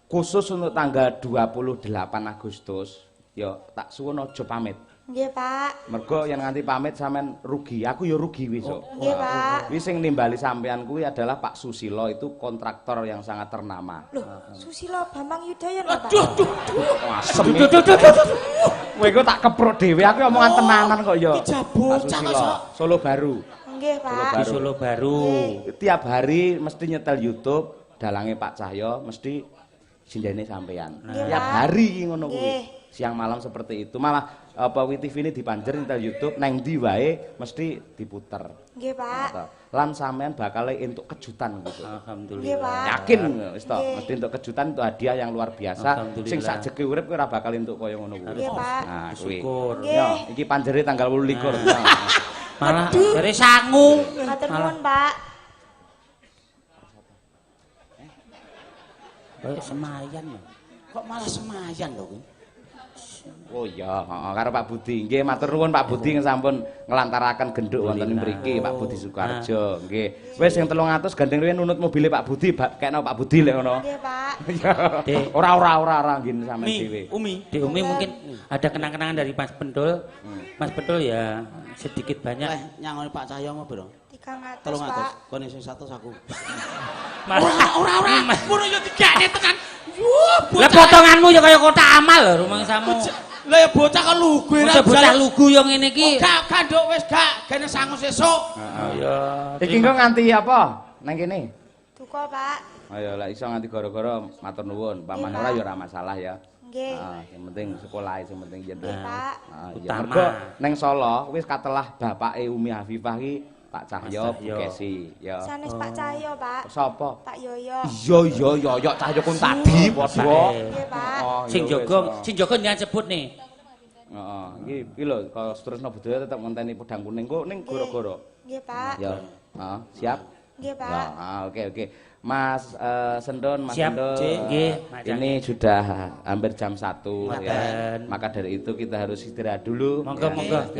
[SPEAKER 2] Khusus untuk tanggal 28 Agustus, ya tak suwun aja pamit.
[SPEAKER 6] Nggih, Pak.
[SPEAKER 2] Mergo yen nganti pamit sampean rugi, aku ya rugi wis kok.
[SPEAKER 6] Nggih, Pak.
[SPEAKER 2] Wis sing nimbali sampean kuwi adalah Pak Susilo, itu kontraktor yang sangat ternama.
[SPEAKER 6] Loh, Susilo Bambang Yudhoyono, Pak.
[SPEAKER 4] Aduh, duh, duh.
[SPEAKER 2] Asem. Duh, duh, duh, duh. Kowe iku tak keprok dhewe, aku omongan tenanan kok ya.
[SPEAKER 4] Pak
[SPEAKER 2] Susilo, Solo Baru.
[SPEAKER 6] Nggih, Pak.
[SPEAKER 3] Di Solo Baru.
[SPEAKER 2] Tiap hari mesti nyetel YouTube, dalange Pak Cahyo mesti sindene sampean. Tiap hari ngono kuwi. Siang malam seperti itu. Malah apa WTV ini dipanjer nyetel YouTube neng ndi wae mesti diputer.
[SPEAKER 6] Nggih, Pak.
[SPEAKER 2] Lan sampean bakal entuk kejutan gitu.
[SPEAKER 3] Alhamdulillah.
[SPEAKER 6] Nggih, Pak.
[SPEAKER 2] Yakin wis to, mesti entuk kejutan, itu hadiah yang luar biasa. Sing sajeke urip kowe ora bakal entuk kaya ngono kuwi.
[SPEAKER 6] Nggih, Pak.
[SPEAKER 2] Nah, kuwi.
[SPEAKER 3] Syukur.
[SPEAKER 2] Yo, iki panjere tanggal 28.
[SPEAKER 3] Malah dari sangu.
[SPEAKER 6] Matur nuwun, Pak.
[SPEAKER 3] Kayak semayan lho.
[SPEAKER 4] Kok malah semayan lho kuwi?
[SPEAKER 2] Oh iya, heeh, karo Pak Budi. Nggih, matur nuwun Pak Budi sampun nglantaraken genduk wonten mriki, Pak Budi Sukarjo. Nggih. Wis sing 300 gandeng riyen nunut mobile Pak Budi, kekno Pak Budi lek ngono.
[SPEAKER 6] Nggih, Pak.
[SPEAKER 2] Ora ora ora ora nggih sampean dhewe.
[SPEAKER 4] Umi.
[SPEAKER 3] Dek Umi mungkin ada kenang-kenangan dari Mas Pendul. Mas Pendul ya sedikit banyak.
[SPEAKER 4] Eh, nyangoni Pak Cahyo mau piro?
[SPEAKER 6] 300, Pak.
[SPEAKER 4] 300. Kone sing 100 aku.
[SPEAKER 3] Ora
[SPEAKER 4] ora ora. Ngono yo digane tenan.
[SPEAKER 3] Lah potonganmu ya kaya kotak amal lho rumangsamu.
[SPEAKER 4] Lah ya bocah kok lugu
[SPEAKER 3] ora. Bocah lugu yo ngene iki.
[SPEAKER 4] Gak gak nduk wis gak gene sangu sesuk.
[SPEAKER 3] Heeh. Ya.
[SPEAKER 2] Iki engko nganti apa? Nang kene.
[SPEAKER 6] Duka, Pak.
[SPEAKER 2] Ayo lah iso nganti gara-gara matur nuwun. Paman ora ya ora masalah ya.
[SPEAKER 6] Nggih.
[SPEAKER 2] Heeh, sing penting sekolah sing penting yen.
[SPEAKER 6] Pak.
[SPEAKER 2] Heeh, ya mergo nang Solo wis katelah bapake Umi Hafifah iki Pak Cahyo Bu Kesi ya.
[SPEAKER 6] Sanes Pak Cahyo, Pak.
[SPEAKER 2] Sapa?
[SPEAKER 6] Pak Yoyo.
[SPEAKER 2] Iya iya Yoyo Cahyo kun tadi padha.
[SPEAKER 6] Nggih, Pak.
[SPEAKER 3] Sing jaga, sing jaga nyanyi sebut nih.
[SPEAKER 2] Heeh, iki iki lho kalau Tresno Budaya tetep ngenteni podang kuning kok ning gara-gara.
[SPEAKER 6] Nggih, Pak.
[SPEAKER 2] Ya. Heeh, siap?
[SPEAKER 6] Nggih, Pak.
[SPEAKER 2] Nah, oke oke. Mas Sendon, Mas
[SPEAKER 3] siap,
[SPEAKER 2] Sendon.
[SPEAKER 3] Nggih,
[SPEAKER 2] ini sudah hampir jam 1 ya. Maka dari itu kita harus istirahat dulu.
[SPEAKER 3] Monggo monggo.